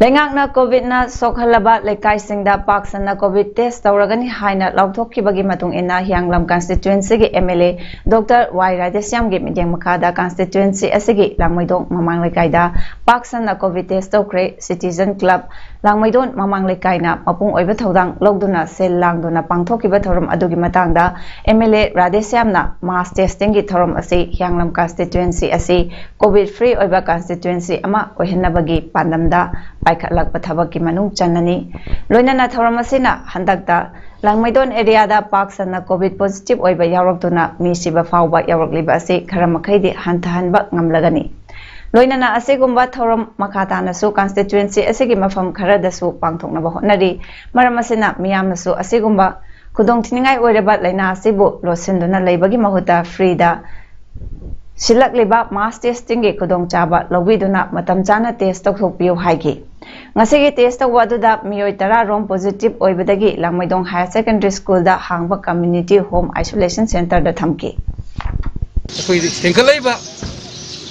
ꯂꯩꯉꯥꯛꯅ ꯀꯣꯚꯤꯗꯅ ꯁꯣꯛꯍꯜꯂꯕ ꯂꯩꯀꯥꯏꯁꯤꯡꯗ ꯄꯥꯛ ꯁꯟꯅ ꯀꯣꯚꯤꯗ ꯇꯦꯁ ꯇꯧꯔꯒꯅꯤ ꯍꯥꯏꯅ ꯂꯥꯎꯊꯣꯛꯈꯤꯕꯒꯤ ꯃꯇꯨꯡ ꯏꯟꯅ ꯍꯤꯌꯥꯡꯂꯝ ꯀꯟꯁꯇꯤꯇ꯭ꯋꯦꯟꯁꯤꯒꯤ ꯑꯦꯝ ꯑꯦꯜ ꯑꯦ ꯗꯣꯛꯇꯔ ꯋꯥꯏ ꯔꯥꯙꯦꯁ꯭ꯌꯥꯝꯒꯤ ꯃꯤꯠꯌꯦꯡ ꯃꯈꯥꯗ ꯀꯟꯁꯇꯤꯇ꯭ꯋꯦꯟꯁꯤ ꯑꯁꯤꯒꯤ ꯂꯥꯡꯃꯩꯗꯣꯡ ꯃꯃꯥꯡ ꯂꯩꯀꯥꯏꯗ ꯄꯥꯛ ꯁꯟꯅ ꯀꯣꯚꯤꯗ ꯇꯦꯁ ꯇꯧꯈ꯭ꯔꯦ꯫ ꯁꯤꯇꯤꯖꯟ ꯀ꯭ꯂꯕ ꯂꯥꯡꯃꯩꯗꯣꯟ ꯃꯃꯥꯡ ꯂꯩꯀꯥꯏꯅ ꯃꯄꯨꯡ ꯑꯣꯏꯕ ꯊꯧꯗꯥꯡ ꯂꯧꯗꯨꯅ ꯁꯤꯜ ꯂꯥꯡꯗꯨꯅ ꯄꯥꯡꯊꯣꯛꯈꯤꯕ ꯊꯧꯔꯝ ꯑꯗꯨꯒꯤ ꯃꯇꯥꯡꯗ ꯑꯦꯝ ꯑꯦꯜ ꯑꯦ ꯔꯥꯙꯦꯁ꯭ꯌꯥꯝꯅ ꯃꯥꯁ ꯇꯦꯁꯇꯤꯡꯒꯤ ꯊꯧꯔꯝ ꯑꯁꯤ ꯍꯤꯌꯥꯡꯂꯝ ꯀꯟꯁꯇꯤꯇ꯭ꯋꯦꯟꯁꯤ ꯑꯁꯤ ꯀꯣꯚꯤꯗ ꯐ꯭ꯔꯤ ꯑꯣꯏꯕ ꯀꯟꯁꯇꯤꯇ꯭ꯋꯦꯟꯁꯤ ꯑꯃ ꯑꯣꯏꯍꯟꯅꯕꯒꯤ ꯄꯥꯟꯗꯝꯗ ꯄꯥꯏꯈꯠꯂꯛꯄ ꯊꯕꯛꯀꯤ ꯃꯅꯨꯡ ꯆꯟꯅꯅꯤ꯫ ꯂꯣꯏꯅꯅ ꯊꯧꯔꯝ ꯑꯁꯤꯅ ꯍꯟꯗꯛꯇ ꯂꯥꯡꯃꯩꯗꯣꯟ ꯑꯦꯔꯤꯌꯥꯗ ꯄꯥꯛ ꯁꯟꯅ ꯀꯣꯚꯤꯗ ꯄꯣꯖꯤꯇꯤꯚ ꯑꯣꯏꯕ ꯌꯥꯎꯔꯛꯇꯨꯅ ꯃꯤ ꯁꯤꯕ ꯐꯥꯎꯕ ꯌꯥꯎꯔꯛꯂꯤꯕ ꯑꯁꯤ ꯈꯔ ꯃꯈꯩꯗꯤ ꯍꯟꯊꯍꯟꯕ ꯉꯝꯂꯒꯅꯤ꯫ ꯂꯣꯏꯅꯅ ꯑꯁꯤꯒꯨꯝꯕ ꯊꯧꯔꯝ ꯃꯈꯥ ꯇꯥꯅꯁꯨ ꯀꯟꯁꯇꯤꯇ꯭ꯋꯦꯟꯁꯤ ꯑꯁꯤꯒꯤ ꯃꯐꯝ ꯈꯔꯗꯁꯨ ꯄꯥꯡꯊꯣꯛꯅꯕ ꯍꯣꯠꯅꯔꯤ꯫ ꯃꯔꯝ ꯑꯁꯤꯅ ꯃꯤꯌꯥꯝꯅꯁꯨ ꯑꯁꯤꯒꯨꯝꯕ ꯈꯨꯗꯣꯡꯊꯤꯅꯤꯡꯉꯥꯏ ꯑꯣꯏꯔꯕ ꯂꯥꯏꯅꯥ ꯑꯁꯤꯕꯨ ꯂꯣꯠꯁꯤꯟꯗꯨꯅ ꯂꯩꯕꯒꯤ ꯃꯍꯨꯠꯇ ꯐ꯭ꯔꯤꯗ ꯁꯤꯜꯂꯛꯂꯤꯕ ꯃꯥꯁ ꯇꯦꯁꯇꯤꯡꯒꯤ ꯈꯨꯗꯣꯡꯆꯥꯕ ꯂꯧꯕꯤꯗꯨꯅ ꯃꯇꯝ ꯆꯥꯅ ꯇꯦꯁ ꯇꯧꯊꯣꯛꯄꯤꯌꯨ ꯍꯥꯏꯈꯤ꯫ ꯉꯁꯤꯒꯤ ꯇꯦꯁ ꯇꯧꯕ ꯑꯗꯨꯗ ꯃꯤꯑꯣꯏ ꯇꯔꯥ ꯔꯣꯝ ꯄꯣꯖꯤꯇꯤꯚ ꯑꯣꯏꯕꯗꯒꯤ ꯂꯥꯡꯃꯩꯗꯣꯡ ꯍꯥꯌꯔ ꯁꯦꯀꯦꯟꯗꯔꯤ ꯁ꯭ꯀꯨꯜꯗ ꯍꯥꯡꯕ ꯀꯝꯃ꯭ꯌꯨꯅꯤꯇꯤ ꯍꯣꯝ ꯑꯥꯏꯁꯣꯂꯦꯁꯟ ꯁꯦꯟꯇꯔꯗ ꯊꯝꯈꯤ꯫ ꯑꯩꯈꯣꯏ ꯍꯦꯟꯒꯠꯂꯛꯏꯕ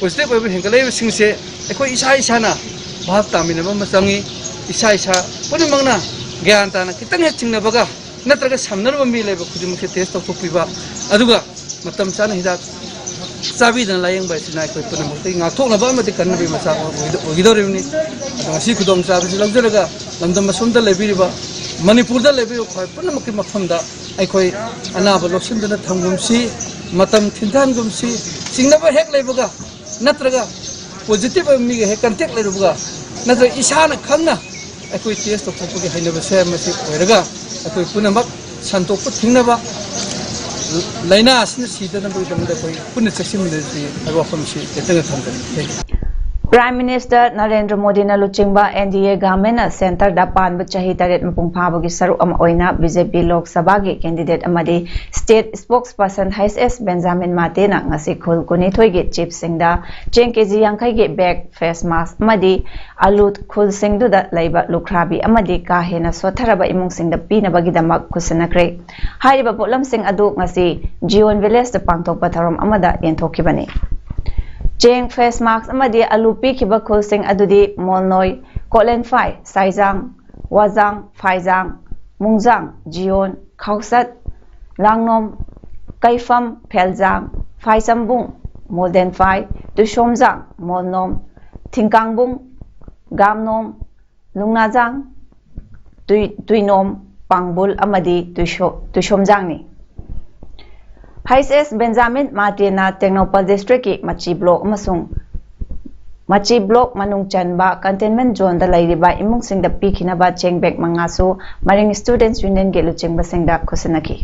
ꯄꯣꯖꯤꯇꯤꯚ ꯑꯣꯏꯕ ꯍꯦꯟꯒꯠꯂꯛꯏꯕꯁꯤꯡꯁꯦ ꯑꯩꯈꯣꯏ ꯏꯁꯥ ꯏꯁꯥꯅ ꯚꯥꯞ ꯇꯥꯃꯤꯟꯅꯕ ꯑꯃ ꯆꯪꯉꯤ꯫ ꯏꯁꯥ ꯏꯁꯥ ꯄꯨꯝꯅꯃꯛꯅ ꯒ꯭ꯌꯥꯟ ꯇꯥꯅ ꯈꯤꯇꯪ ꯍꯦꯛ ꯆꯤꯡꯅꯕꯒ ꯅꯠꯇ꯭ꯔꯒ ꯁꯝꯅꯔꯨꯕ ꯃꯤ ꯂꯩꯕ ꯈꯨꯗꯤꯡꯃꯛꯁꯦ ꯇꯦꯁ ꯇꯧꯊꯣꯛꯄꯤꯕ, ꯑꯗꯨꯒ ꯃꯇꯝ ꯆꯥꯅ ꯍꯤꯗꯥꯛ ꯆꯥꯕꯤꯗꯅ ꯂꯥꯏꯌꯦꯡꯕ ꯑꯁꯤꯅ ꯑꯩꯈꯣꯏ ꯄꯨꯝꯅꯃꯛꯇꯒꯤ ꯉꯥꯛꯊꯣꯛꯅꯕ ꯑꯃꯗꯤ ꯀꯟꯅꯕꯒꯤ ꯃꯆꯥꯛ ꯑꯣꯏꯗ-, ꯑꯣꯏꯒꯗꯧꯔꯤꯕꯅꯤ꯫ ꯑꯗꯣ ꯉꯁꯤ ꯈꯨꯗꯣꯡꯆꯥꯕꯁꯤ ꯂꯧꯖꯔꯒ ꯂꯝꯗꯝ ꯑꯁꯣꯝꯗ ꯂꯩꯕꯤꯔꯤꯕ, ꯃꯅꯤꯄꯨꯔꯗ ꯂꯩꯕꯤꯔꯤꯕ ꯈ꯭ꯋꯥꯏ ꯄꯨꯝꯅꯃꯛꯀꯤ ꯃꯐꯝꯗ ꯑꯩꯈꯣꯏ ꯑꯅꯥꯕ ꯂꯧꯁꯤꯟꯗꯨꯅ ꯊꯝꯒꯨꯝꯁꯤ, ꯃꯇꯝ ꯊꯤꯟꯊꯍꯟꯒꯨꯝꯁꯤ꯫ ꯆꯤꯡꯅꯕ ꯍꯦꯛ ꯂꯩꯕꯒ ꯅꯠꯇ꯭ꯔꯒ ꯄꯣꯖꯤꯇꯤꯚ ꯑꯣꯏꯕ ꯃꯤꯒ ꯍꯦꯛ ꯀꯟꯇꯦꯛ ꯂꯩꯔꯨꯕꯒ ꯅꯠꯇ꯭ꯔꯒ ꯏꯁꯥꯅ ꯈꯪꯅ ꯑꯩꯈꯣꯏ ꯇꯦꯁ ꯇꯧꯊꯣꯛꯄꯒꯤ ꯍꯩꯅꯕꯁꯦ ꯃꯁꯤ ꯑꯣꯏꯔꯒ ꯑꯩꯈꯣꯏ ꯄꯨꯝꯅꯃꯛ ꯁꯟꯗꯣꯛꯄ ꯊꯤꯡꯅꯕ, ꯂꯥꯏꯅꯥ ꯑꯁꯤꯅ ꯁꯤꯗꯅꯕꯒꯤꯗꯃꯛꯇ ꯑꯩꯈꯣꯏ ꯄꯨꯟꯅ ꯆꯦꯛꯁꯤꯟꯃꯤꯟꯅꯁꯤ ꯍꯥꯏꯕ ꯋꯥꯐꯝꯁꯤ ꯇꯦꯟꯇꯛꯅ ꯊꯝꯖꯒꯦ꯫ Thank you꯫ Prime minister Narendra ꯃꯣꯗꯤꯅ ꯂꯨꯆꯤꯡꯕ ꯑꯦꯟ ꯗꯤ ꯑꯦ ꯒꯚꯔꯟꯃꯦꯟꯠꯅ ꯁꯦꯟꯇꯔꯗ ꯄꯥꯟꯕ ꯆꯍꯤ ꯇꯔꯦꯠ ꯃꯄꯨꯡ ꯐꯥꯕꯒꯤ ꯁꯔꯨꯛ ꯑꯃ ꯑꯣꯏꯅ ꯕꯤ ꯖꯦ ꯄꯤ ꯂꯣꯛ ꯁꯚꯥꯒꯤ ꯀꯦꯟꯗꯤꯗꯦꯠ ꯑꯃꯗꯤ ꯁ꯭ꯇꯦꯠ ꯁ꯭ꯄꯣꯛꯁ ꯄꯔꯁꯟ ꯍꯩꯆ ꯑꯦꯁ ꯕꯦꯟꯖꯥꯃꯤꯟ ꯃꯥꯇꯦꯅ ꯉꯁꯤ ꯈꯨꯜ ꯀꯨꯟꯅꯤꯊꯣꯏꯒꯤ ꯆꯤꯐꯁꯤꯡꯗ ꯆꯦꯡ ꯀꯦ ꯖꯤ ꯌꯥꯡꯈꯩꯒꯤ ꯕꯦꯒ, ꯐꯦꯁ ꯃꯥꯁꯛ ꯑꯃꯗꯤ ꯑꯂꯨ ꯈꯨꯜꯁꯤꯡꯗꯨꯗ ꯂꯩꯕ ꯂꯨꯈ꯭ꯔꯥꯕꯤ ꯑꯃꯗꯤ ꯀꯥ ꯍꯦꯟꯅ ꯁꯣꯠꯊꯔꯕ ꯏꯃꯨꯡꯁꯤꯡꯗ ꯄꯤꯅꯕꯒꯤꯗꯃꯛ ꯈꯨꯠꯁꯤꯟꯅꯈ꯭ꯔꯦ꯫ ꯍꯥꯏꯔꯤꯕ ꯄꯣꯠꯂꯝꯁꯤꯡ ꯑꯗꯨ ꯉꯁꯤ ꯖꯤꯌꯣꯟ ꯚꯤꯂꯦꯖꯇ ꯄꯥꯡꯊꯣꯛꯄ ꯊꯧꯔꯝ ꯑꯃꯗ ꯌꯦꯟꯊꯣꯛꯈꯤꯕꯅꯤ꯫ ꯆꯦꯡ, ꯐꯦꯁ ꯃꯥꯁꯛ ꯑꯃꯗꯤ ꯑꯂꯨ ꯄꯤꯈꯤꯕ ꯈꯨꯜꯁꯤꯡ ꯑꯗꯨꯗꯤ ꯃꯣꯜꯅꯣꯏ, ꯀꯣꯠꯂꯦꯟꯐꯥꯏ, ꯁꯥꯏꯖꯥꯡ, ꯋꯥꯖꯥꯡ, ꯐꯥꯏꯖꯥꯡ, ꯃꯨꯡꯖꯥꯡ, ꯖꯤꯌꯣꯟ, ꯈꯥꯎꯁꯠ, ꯂꯥꯡꯅꯣꯝ, ꯀꯩꯐꯝ, ꯐꯦꯜꯖꯥꯡ, ꯐꯥꯏꯆꯝꯕꯨꯡ, ꯃꯣꯜꯗꯦꯟꯐꯥꯏ, ꯇꯨꯏꯁꯣꯝꯖꯥꯡ, ꯃꯣꯜꯅꯣꯝ, ꯊꯤꯡꯀꯥꯡꯕꯨꯡ, ꯒꯥꯝꯅꯣꯝ, ꯂꯨꯡꯅꯥꯖꯥꯡ, ꯇꯨꯏ-, ꯇꯨꯏꯅꯣꯝ, ꯄꯥꯡꯕꯨꯜ ꯑꯃꯗꯤ ꯇꯨꯏꯁꯣ-, ꯇꯨꯏꯁꯣꯝꯖꯥꯡꯅꯤ꯫ ꯍꯩꯆ ꯑꯦꯁ ꯕꯦꯟꯖꯥꯃꯤꯟ ꯃꯥꯇꯦꯅ ꯇꯦꯡꯅꯧꯄꯜ ꯗꯤꯁꯇ꯭ꯔꯤꯛꯀꯤ ꯃꯆꯤ ꯕ꯭ꯂꯣꯛ ꯑꯃꯁꯨꯡ ꯃꯆꯤ ꯕ꯭ꯂꯣꯛ ꯃꯅꯨꯡ ꯆꯟꯕ ꯀꯟꯇꯦꯟꯃꯦꯟ ꯖꯣꯟꯗ ꯂꯩꯔꯤꯕ ꯏꯃꯨꯡꯁꯤꯡꯗ ꯄꯤꯈꯤꯅꯕ ꯆꯦꯡ ꯕꯦꯛ ꯃꯉꯥꯁꯨ ꯃꯔꯤꯡ ꯁ꯭ꯇꯨꯗꯦꯟꯠꯁ ꯌꯨꯅꯤꯌꯟꯒꯤ ꯂꯨꯆꯤꯡꯕꯁꯤꯡꯗ ꯈꯨꯠꯁꯤꯟꯅꯈꯤ꯫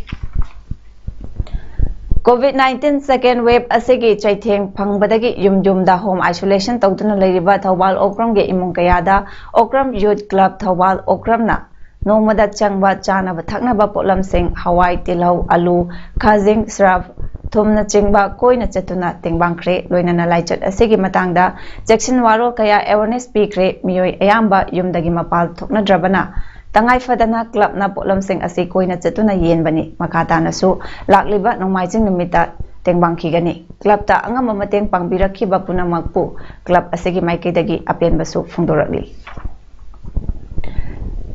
ꯀꯣꯚꯤꯗ ꯅꯥꯏꯟꯇꯤꯟ ꯁꯦꯀꯦꯟ ꯋꯦꯕ ꯑꯁꯤꯒꯤ ꯆꯩꯊꯦꯡ ꯐꯪꯕꯗꯒꯤ ꯌꯨꯝ ꯌꯨꯝꯗ ꯍꯣꯝ ꯑꯥꯏꯁꯣꯂꯦꯁꯟ ꯇꯧꯗꯨꯅ ꯂꯩꯔꯤꯕ ꯊꯧꯕꯥꯜ ꯑꯣꯀ꯭ꯔꯝꯒꯤ ꯏꯃꯨꯡ ꯀꯌꯥꯗ ꯑꯣꯀ꯭ꯔꯝ ꯌꯨꯊ ꯀ꯭ꯂꯕ ꯊꯧꯕꯥꯜ ꯑꯣꯀ꯭ꯔꯝꯅ ꯅꯣꯡꯃꯗ ꯆꯪꯕ ꯆꯥꯅꯕ ꯊꯛꯅꯕ ꯄꯣꯠꯂꯝꯁꯤꯡ, ꯍꯋꯥꯏ, ꯇꯤꯜꯍꯧ, ꯑꯂꯨ, ꯈꯥꯖꯤꯡ, ꯁ꯭ꯔꯥꯐ, ꯊꯨꯝꯅꯆꯤꯡꯕ ꯀꯣꯏꯅ ꯆꯠꯇꯨꯅ ꯇꯦꯡꯕꯥꯡꯈ꯭ꯔꯦ꯫ ꯂꯣꯏꯅꯅ ꯂꯥꯏꯆꯠ ꯑꯁꯤꯒꯤ ꯃꯇꯥꯡꯗ ꯆꯦꯛꯁꯤꯟ ꯋꯥꯔꯣꯜ ꯀꯌꯥ ꯑꯦꯋꯥꯔꯅꯦꯁ ꯄꯤꯈ꯭ꯔꯦ꯫ ꯃꯤꯑꯣꯏ ꯑꯌꯥꯝꯕ ꯌꯨꯝꯗꯒꯤ ꯃꯄꯥꯟ ꯊꯣꯛꯅꯗ꯭ꯔꯕꯅ ꯇꯉꯥꯏ ꯐꯗꯅ ꯀ꯭ꯂꯕꯅ ꯄꯣꯠꯂꯝꯁꯤꯡ ꯑꯁꯤ ꯀꯣꯏꯅ ꯆꯠꯇꯨꯅ ꯌꯦꯟꯕꯅꯤ꯫ ꯃꯈꯥ ꯇꯥꯅꯁꯨ ꯂꯥꯛꯂꯤꯕ ꯅꯣꯡꯃꯥꯏꯖꯤꯡ ꯅꯨꯃꯤꯠꯇ ꯇꯦꯡꯕꯥꯡꯈꯤꯒꯅꯤ꯫ ꯀ꯭ꯂꯕꯇ ꯑꯉꯝꯕ ꯃꯇꯦꯡ ꯄꯥꯡꯕꯤꯔꯛꯈꯤꯕ ꯄꯨꯝꯅꯃꯛꯄꯨ ꯀ꯭ꯂꯕ ꯑꯁꯤꯒꯤ ꯃꯥꯏꯀꯩꯗꯒꯤ ꯑꯄꯦꯟꯕꯁꯨ ꯐꯣꯡꯗꯣꯔꯛꯂꯤ꯫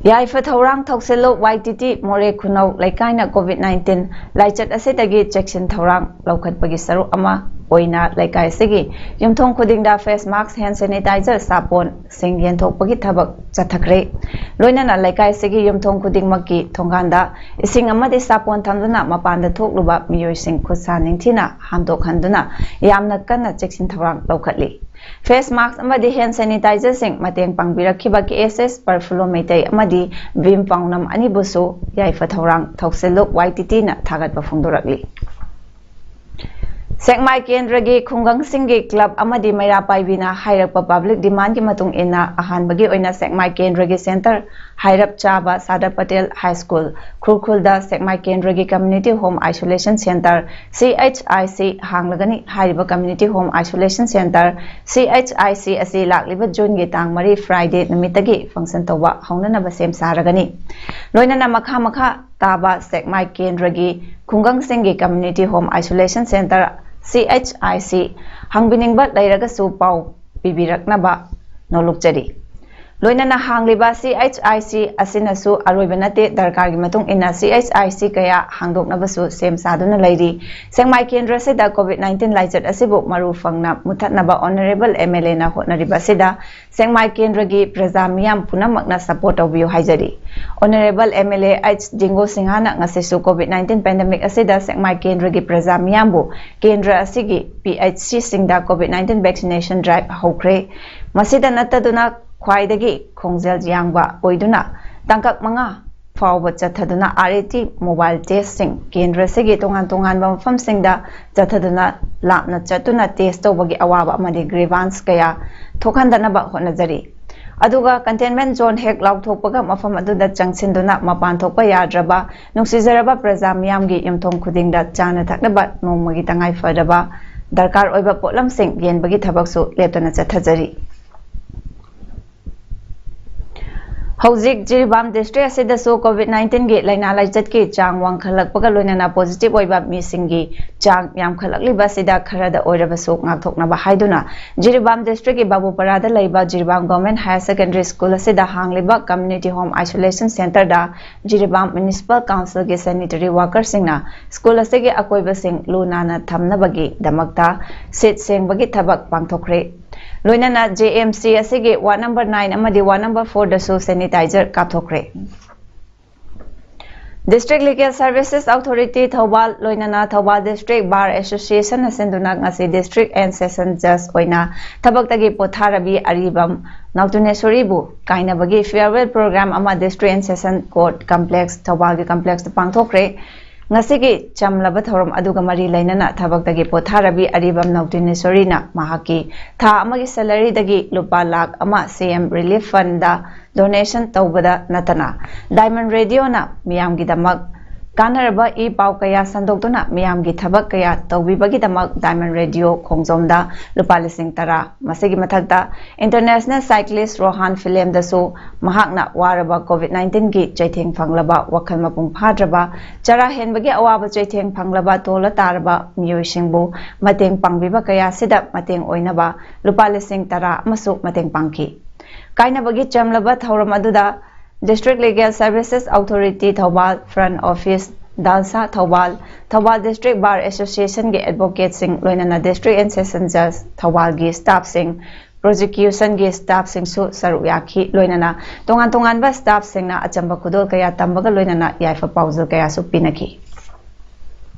ꯌꯥꯏꯐ ꯊꯧꯔꯥꯡ ꯊꯧꯁꯤꯜꯂꯨ꯫ ꯋꯥꯏ ꯇꯤ ꯇꯤ ꯃꯣꯔꯦ ꯈꯨꯅꯧ ꯂꯩꯀꯥꯏꯅ ꯀꯣꯚꯤꯗ ꯅꯥꯏꯟꯇꯤꯟ ꯂꯥꯏꯆꯠ ꯑꯁꯤꯗꯒꯤ ꯆꯦꯛꯁꯤꯟ ꯊꯧꯔꯥꯡ ꯂꯧꯈꯠꯄꯒꯤ ꯁꯔꯨꯛ ꯑꯃ ꯑꯣꯏꯅ ꯂꯩꯀꯥꯏ ꯑꯁꯤꯒꯤ ꯌꯨꯝꯊꯣꯡ ꯈꯨꯗꯤꯡꯗ ꯐꯦꯁ ꯃꯥꯁꯛ, ꯍꯦꯟ ꯁꯦꯅꯤꯇꯥꯏꯖꯔ, ꯁꯥꯄꯣꯟꯁꯤꯡ ꯌꯦꯟꯊꯣꯛꯄꯒꯤ ꯊꯕꯛ ꯆꯠꯊꯈ꯭ꯔꯦ꯫ ꯂꯣꯏꯅꯅ ꯂꯩꯀꯥꯏ ꯑꯁꯤꯒꯤ ꯌꯨꯝꯊꯣꯡ ꯈꯨꯗꯤꯡꯃꯛꯀꯤ ꯊꯣꯡꯒꯥꯟꯗ ꯏꯁꯤꯡ ꯑꯃꯗꯤ ꯁꯥꯄꯣꯟ ꯊꯝꯗꯨꯅ ꯃꯄꯥꯟꯗ ꯊꯣꯛꯂꯨꯕ ꯃꯤꯑꯣꯏꯁꯤꯡ ꯈꯨꯠ ꯁꯥ ꯅꯤꯡꯊꯤꯅ ꯍꯥꯝꯗꯣꯛꯍꯟꯗꯨꯅ ꯌꯥꯝꯅ ꯀꯟꯅ ꯆꯦꯛꯁꯤꯟ ꯊꯧꯔꯥꯡ ꯂꯧꯈꯠꯂꯤ꯫ ꯐꯦꯁ ꯃꯥꯁꯛ ꯑꯃꯗꯤ ꯍꯦꯟ ꯁꯦꯅꯤꯇꯥꯏꯖꯔꯁꯤꯡ ꯃꯇꯦꯡ ꯄꯥꯡꯕꯤꯔꯛꯈꯤꯕ ꯀꯦ ꯑꯦꯁ ꯑꯦꯁ ꯄꯔꯐꯨꯂꯣ ꯃꯩꯇꯩ ꯑꯃꯗꯤ ꯚꯤꯝ ꯄꯥꯎꯅꯝ ꯑꯅꯤꯕꯨꯁꯨ ꯌꯥꯏꯐ ꯊꯧꯔꯥꯡ ꯊꯧꯁꯤꯜꯂꯨ ꯋꯥꯏ ꯇꯤ ꯇꯤꯅ ꯊꯥꯒꯠꯄ ꯐꯣꯡꯗꯣꯔꯛꯂꯤ꯫ ꯁꯦꯛꯃꯥꯏ ꯀꯦꯟꯗ꯭ꯔꯒꯤ ꯈꯨꯡꯒꯪꯁꯤꯡꯒꯤ ꯀ꯭ꯂꯕ ꯑꯃꯗꯤ ꯃꯩꯔꯥ ꯄꯥꯏꯕꯤꯅ ꯍꯥꯏꯔꯛꯄ ꯄꯕ꯭ꯂꯤꯛ ꯗꯤꯃꯥꯟꯒꯤ ꯃꯇꯨꯡ ꯏꯟꯅ ꯑꯍꯥꯟꯕꯒꯤ ꯑꯣꯏꯅ ꯁꯦꯛꯃꯥꯏ ꯀꯦꯟꯗ꯭ꯔꯒꯤ ꯁꯦꯟꯇꯔ ꯍꯥꯏꯔꯞ ꯆꯥꯕ ꯁꯥꯔꯗꯥꯔ ꯄꯇꯦꯜ ꯍꯥꯏ ꯁ꯭ꯀꯨꯜ ꯈꯨꯔꯈꯨꯜꯗ ꯁꯦꯛꯃꯥꯏ ꯀꯦꯟꯗ꯭ꯔꯒꯤ ꯀꯝꯃ꯭ꯌꯨꯅꯤꯇꯤ ꯍꯣꯝ ꯑꯥꯏꯁꯣꯂꯦꯁꯟ ꯁꯦꯟꯇꯔ, ꯁꯤ ꯑꯩꯆ ꯑꯥꯏ ꯁꯤ, ꯍꯥꯡꯂꯒꯅꯤ꯫ ꯍꯥꯏꯔꯤꯕ ꯀꯝꯃ꯭ꯌꯨꯅꯤꯇꯤ ꯍꯣꯝ ꯑꯥꯏꯁꯣꯂꯦꯁꯟ ꯁꯦꯟꯇꯔ, ꯁꯤ ꯑꯩꯆ ꯑꯥꯏ ꯁꯤ, ꯑꯁꯤ ꯂꯥꯛꯂꯤꯕ ꯖꯨꯟꯒꯤ ꯇꯥꯡ ꯃꯔꯤ, ꯐ꯭ꯔꯥꯏꯗꯦ ꯅꯨꯃꯤꯠꯇꯒꯤ ꯐꯪꯁꯟ ꯇꯧꯕ ꯍꯧꯅꯅꯕ ꯁꯦꯝ ꯁꯥꯔꯒꯅꯤ꯫ ꯂꯣꯏꯅꯅ ꯃꯈꯥ ꯃꯈꯥ ꯇꯥꯕ ꯁꯦꯛꯃꯥꯏ ꯀꯦꯟꯗ꯭ꯔꯒꯤ ꯈꯨꯡꯒꯪꯁꯤꯡꯒꯤ ꯀꯝꯃ꯭ꯌꯨꯅꯤꯇꯤ ꯍꯣꯝ ꯑꯥꯏꯁꯣꯂꯦꯁꯟ ꯁꯦꯟꯇꯔ, ꯁꯤ ꯑꯩꯆ ꯑꯥꯏ ꯁꯤ, ꯍꯪꯕꯤꯅꯤꯡꯕ ꯂꯩꯔꯒꯁꯨ ꯄꯥꯎ ꯄꯤꯕꯤꯔꯛꯅꯕ ꯅꯣꯜꯂꯨꯛꯆꯔꯤ꯫ ꯂꯣꯏꯅꯅ ꯍꯥꯡꯂꯤꯕ C H I C ꯑꯁꯤꯅꯁꯨ ꯑꯔꯣꯏꯕ ꯅꯠꯇꯦ, ꯗꯔꯀꯥꯔꯒꯤ ꯃꯇꯨꯡ ꯏꯟꯅ C H I C ꯀꯌꯥ ꯍꯥꯡꯗꯣꯛꯅꯕꯁꯨ ꯁꯦꯝ ꯁꯥꯗꯨꯅ ꯂꯩꯔꯤ꯫ ꯁꯦꯛꯃꯥꯏ ꯀꯦꯟꯗ꯭ꯔ ꯑꯁꯤꯗ COVID nineteen ꯂꯥꯏꯆꯠ ꯑꯁꯤꯕꯨ ꯃꯔꯨ ꯐꯪꯅ ꯃꯨꯊꯠꯅꯕ Honourable M L A ꯅ ꯍꯣꯠꯅꯔꯤꯕ ꯑꯁꯤꯗ ꯁꯦꯛꯃꯥꯏ ꯀꯦꯟꯗ꯭ꯔꯒꯤ ꯄ꯭ꯔꯖꯥ ꯃꯤꯌꯥꯝ ꯄꯨꯝꯅꯃꯛꯅ support ꯇꯧꯕꯤꯌꯨ ꯍꯥꯏꯖꯔꯤ꯫ Honourable M L A H ꯖꯤꯡꯒꯣ ꯁꯤꯡꯍꯥꯅ ꯉꯁꯤꯁꯨ COVID nineteen pandemic ꯑꯁꯤꯗ ꯁꯦꯛꯃꯥꯏ ꯀꯦꯟꯗ꯭ꯔꯒꯤ ꯄ꯭ꯔꯖꯥ ꯃꯤꯌꯥꯝꯕꯨ ꯀꯦꯟꯗ꯭ꯔ ꯑꯁꯤꯒꯤ P H C ꯁꯤꯡꯗ COVID nineteen vaccination drive ꯍꯧꯈ꯭ꯔꯦ꯫ ꯃꯁꯤꯗ ꯅꯠꯇꯗꯨꯅ ꯈ꯭ꯋꯥꯏꯗꯒꯤ ꯈꯣꯡꯖꯦꯜ ꯌꯥꯡꯕ ꯑꯣꯏꯗꯨꯅ ꯇꯥꯡꯀꯛ ꯃꯉꯥ ꯐꯥꯎꯕ ꯆꯠꯊꯗꯨꯅ R A T mobile test ꯁꯤꯡ ꯀꯦꯟꯗ꯭ꯔ ꯑꯁꯤꯒꯤ ꯇꯣꯉꯥꯟ ꯇꯣꯉꯥꯟꯕ ꯃꯐꯝꯁꯤꯡꯗ ꯆꯠꯊꯗꯨꯅ ꯂꯥꯞꯅ ꯆꯠꯇꯨꯅ test ꯇꯧꯕꯒꯤ ꯑꯋꯥꯕ ꯑꯃꯗꯤ grievance ꯀꯌꯥ ꯊꯣꯛꯍꯟꯗꯅꯕ ꯍꯣꯠꯅꯖꯔꯤ꯫ ꯑꯗꯨꯒ containment zone ꯍꯦꯛ ꯂꯥꯎꯊꯣꯛꯄꯒ ꯃꯐꯝ ꯑꯗꯨꯗ ꯆꯪꯁꯤꯟꯗꯨꯅ ꯃꯄꯥꯟ ꯊꯣꯛꯄ ꯌꯥꯗ꯭ꯔꯕ ꯅꯨꯡꯁꯤꯖꯔꯕ ꯄ꯭ꯔꯖꯥ ꯃꯤꯌꯥꯝꯒꯤ ꯌꯨꯝꯊꯣꯡ ꯈꯨꯗꯤꯡꯗ ꯆꯥꯅ ꯊꯛꯅꯕ ꯅꯣꯡꯃꯒꯤ ꯇꯉꯥꯏ ꯐꯗꯕ ꯗꯔꯀꯥꯔ ꯑꯣꯏꯕ ꯄꯣꯠꯂꯝꯁꯤꯡ ꯌꯦꯟꯕꯒꯤ ꯊꯕꯛꯁꯨ ꯂꯦꯞꯇꯅ ꯆꯠꯊꯖꯔꯤ꯫ ꯍꯧꯖꯤꯛ ꯖꯤꯔꯤꯕꯥꯝ district ꯑꯁꯤꯗꯁꯨ COVID nineteen ꯒꯤ ꯂꯥꯏꯅꯥ ꯂꯥꯏꯆꯠꯀꯤ ꯆꯥꯡ ꯋꯥꯡꯈꯠꯂꯛꯄꯒ ꯂꯣꯏꯅꯅ positive ꯑꯣꯏꯕ ꯃꯤꯁꯤꯡꯒꯤ ꯆꯥꯡ ꯌꯥꯝꯈꯠꯂꯛꯂꯤꯕ ꯑꯁꯤꯗ ꯈꯔꯗ ꯑꯣꯏꯔꯕꯁꯨ ꯉꯥꯛꯊꯣꯛꯅꯕ ꯍꯥꯏꯗꯨꯅ ꯖꯤꯔꯤꯕꯥꯝ district ꯀꯤ ꯕꯥꯕꯨꯄꯔꯥꯗ ꯂꯩꯕ Jiribam Government Higher Secondary School ꯑꯁꯤꯗ ꯍꯥꯡꯂꯤꯕ Community Home Isolation Centre ꯗ ꯖꯤꯔꯤꯕꯥꯝ Municipal Council ꯒꯤ sanitary worker ꯁꯤꯡꯅ school ꯑꯁꯤꯒꯤ ꯑꯀꯣꯏꯕꯁꯤꯡ ꯂꯨ ꯅꯥꯟꯅ ꯊꯝꯅꯕꯒꯤꯗꯃꯛꯇ ꯁꯤꯠ ꯁꯦꯡꯕꯒꯤ ꯊꯕꯛ ꯄꯥꯡꯊꯣꯛꯈ꯭ꯔꯦ꯫ ꯂꯣꯏꯅꯅ J M C ꯑꯁꯤꯒꯤ ward number nine ꯑꯃꯗꯤ ward number four ꯗꯁꯨ sanitizer ꯀꯥꯞꯊꯣꯛꯈ꯭ꯔꯦ꯫ District Legal Services Authority Thoubal ꯂꯣꯏꯅꯅ ꯊꯧꯕꯥꯜ District Bar Association ꯅ ꯁꯤꯟꯗꯨꯅ ꯉꯁꯤ District and Session Judge ꯑꯣꯏꯅ ꯊꯕꯛꯇꯒꯤ ꯄꯣꯊꯥꯔꯕꯤ ꯑꯔꯤꯕꯝ ꯅꯥꯎꯇꯨꯅꯦꯁꯣꯔꯤꯕꯨ ꯀꯥꯏꯅꯕꯒꯤ farewell program ꯑꯃ District and Session Court Complex ꯊꯧꯕꯥꯜꯒꯤ complex ꯇ ꯄꯥꯡꯊꯣꯛꯈ꯭ꯔꯦ꯫ ꯉꯁꯤꯒꯤ ꯆꯝꯂꯕ ꯊꯧꯔꯝ ꯑꯗꯨꯒ ꯃꯔꯤ ꯂꯩꯅꯅ ꯊꯕꯛꯇꯒꯤ ꯄꯣꯊꯥꯔꯕꯤ ꯑꯔꯤꯕꯝ ꯅꯥꯎꯇꯨꯅꯦꯁꯣꯔꯤꯅ ꯃꯍꯥꯛꯀꯤ ꯊꯥ ꯑꯃꯒꯤ salary ꯗꯒꯤ ꯂꯨꯄꯥ ꯂꯥꯈ ꯑꯃ C M Relief Fund ꯗ donation ꯇꯧꯕꯗ ꯅꯠꯇꯅ Diamond Radio ꯅ ꯃꯤꯌꯥꯝꯒꯤꯗꯃꯛ ꯀꯥꯟꯅꯔꯕ ꯏ ꯄꯥꯎ ꯀꯌꯥ ꯁꯟꯗꯣꯛꯇꯨꯅ ꯃꯤꯌꯥꯝꯒꯤ ꯊꯕꯛ ꯀꯌꯥ ꯇꯧꯕꯤꯕꯒꯤꯗꯃꯛ Diamond Radio ꯈꯣꯡꯖꯣꯝꯗ ꯂꯨꯄꯥ ꯂꯤꯁꯤꯡ ꯇꯔꯥ, ꯃꯁꯤꯒꯤ ꯃꯊꯛꯇ International Cyclist ꯔꯣꯍꯥꯟ ꯐꯤꯂꯦꯝꯗꯁꯨ ꯃꯍꯥꯛꯅ ꯋꯥꯔꯕ COVID nineteen ꯒꯤ ꯆꯩꯊꯦꯡ ꯐꯪꯂꯕ, ꯋꯥꯈꯜ ꯃꯄꯨꯡ ꯐꯥꯗ꯭ꯔꯕ, ꯆꯔꯥ ꯍꯦꯟꯕꯒꯤ ꯑꯋꯥꯕ ꯆꯩꯊꯦꯡ ꯐꯪꯂꯕ, ꯇꯣꯜꯂ ꯇꯥꯔꯕ ꯃꯤꯑꯣꯏꯁꯤꯡꯕꯨ ꯃꯇꯦꯡ ꯄꯥꯡꯕꯤꯕ ꯀꯌꯥꯁꯤꯗ ꯃꯇꯦꯡ ꯑꯣꯏꯅꯕ ꯂꯨꯄꯥ ꯂꯤꯁꯤꯡ ꯇꯔꯥ ꯑꯃꯁꯨ ꯃꯇꯦꯡ ꯄꯥꯡꯈꯤ꯫ ꯀꯥꯏꯅꯕꯒꯤ ꯆꯝꯂꯕ ꯊꯧꯔꯝ ꯑꯗꯨꯗ District Legal Services Authority Thoubal, Front Office, ꯗꯥꯜꯁꯥ Thoubal, Thoubal District Bar Association ꯒꯤ advocate ꯁꯤꯡ, ꯂꯣꯏꯅꯅ District and Session Judge ꯊꯧꯕꯥꯜꯒꯤ staff ꯁꯤꯡ, prosecution ꯒꯤ staff ꯁꯤꯡꯁꯨ ꯁꯔꯨꯛ ꯌꯥꯈꯤ꯫ ꯂꯣꯏꯅꯅ ꯇꯣꯉꯥꯟ ꯇꯣꯉꯥꯟꯕ staff ꯁꯤꯡꯅ ꯑꯆꯝꯕ ꯈꯨꯗꯣꯜ ꯀꯌꯥ ꯇꯝꯕꯒ ꯂꯣꯏꯅꯅ ꯌꯥꯏꯐ ꯄꯥꯎꯖꯦꯜ ꯀꯌꯥꯁꯨ ꯄꯤꯅꯈꯤ꯫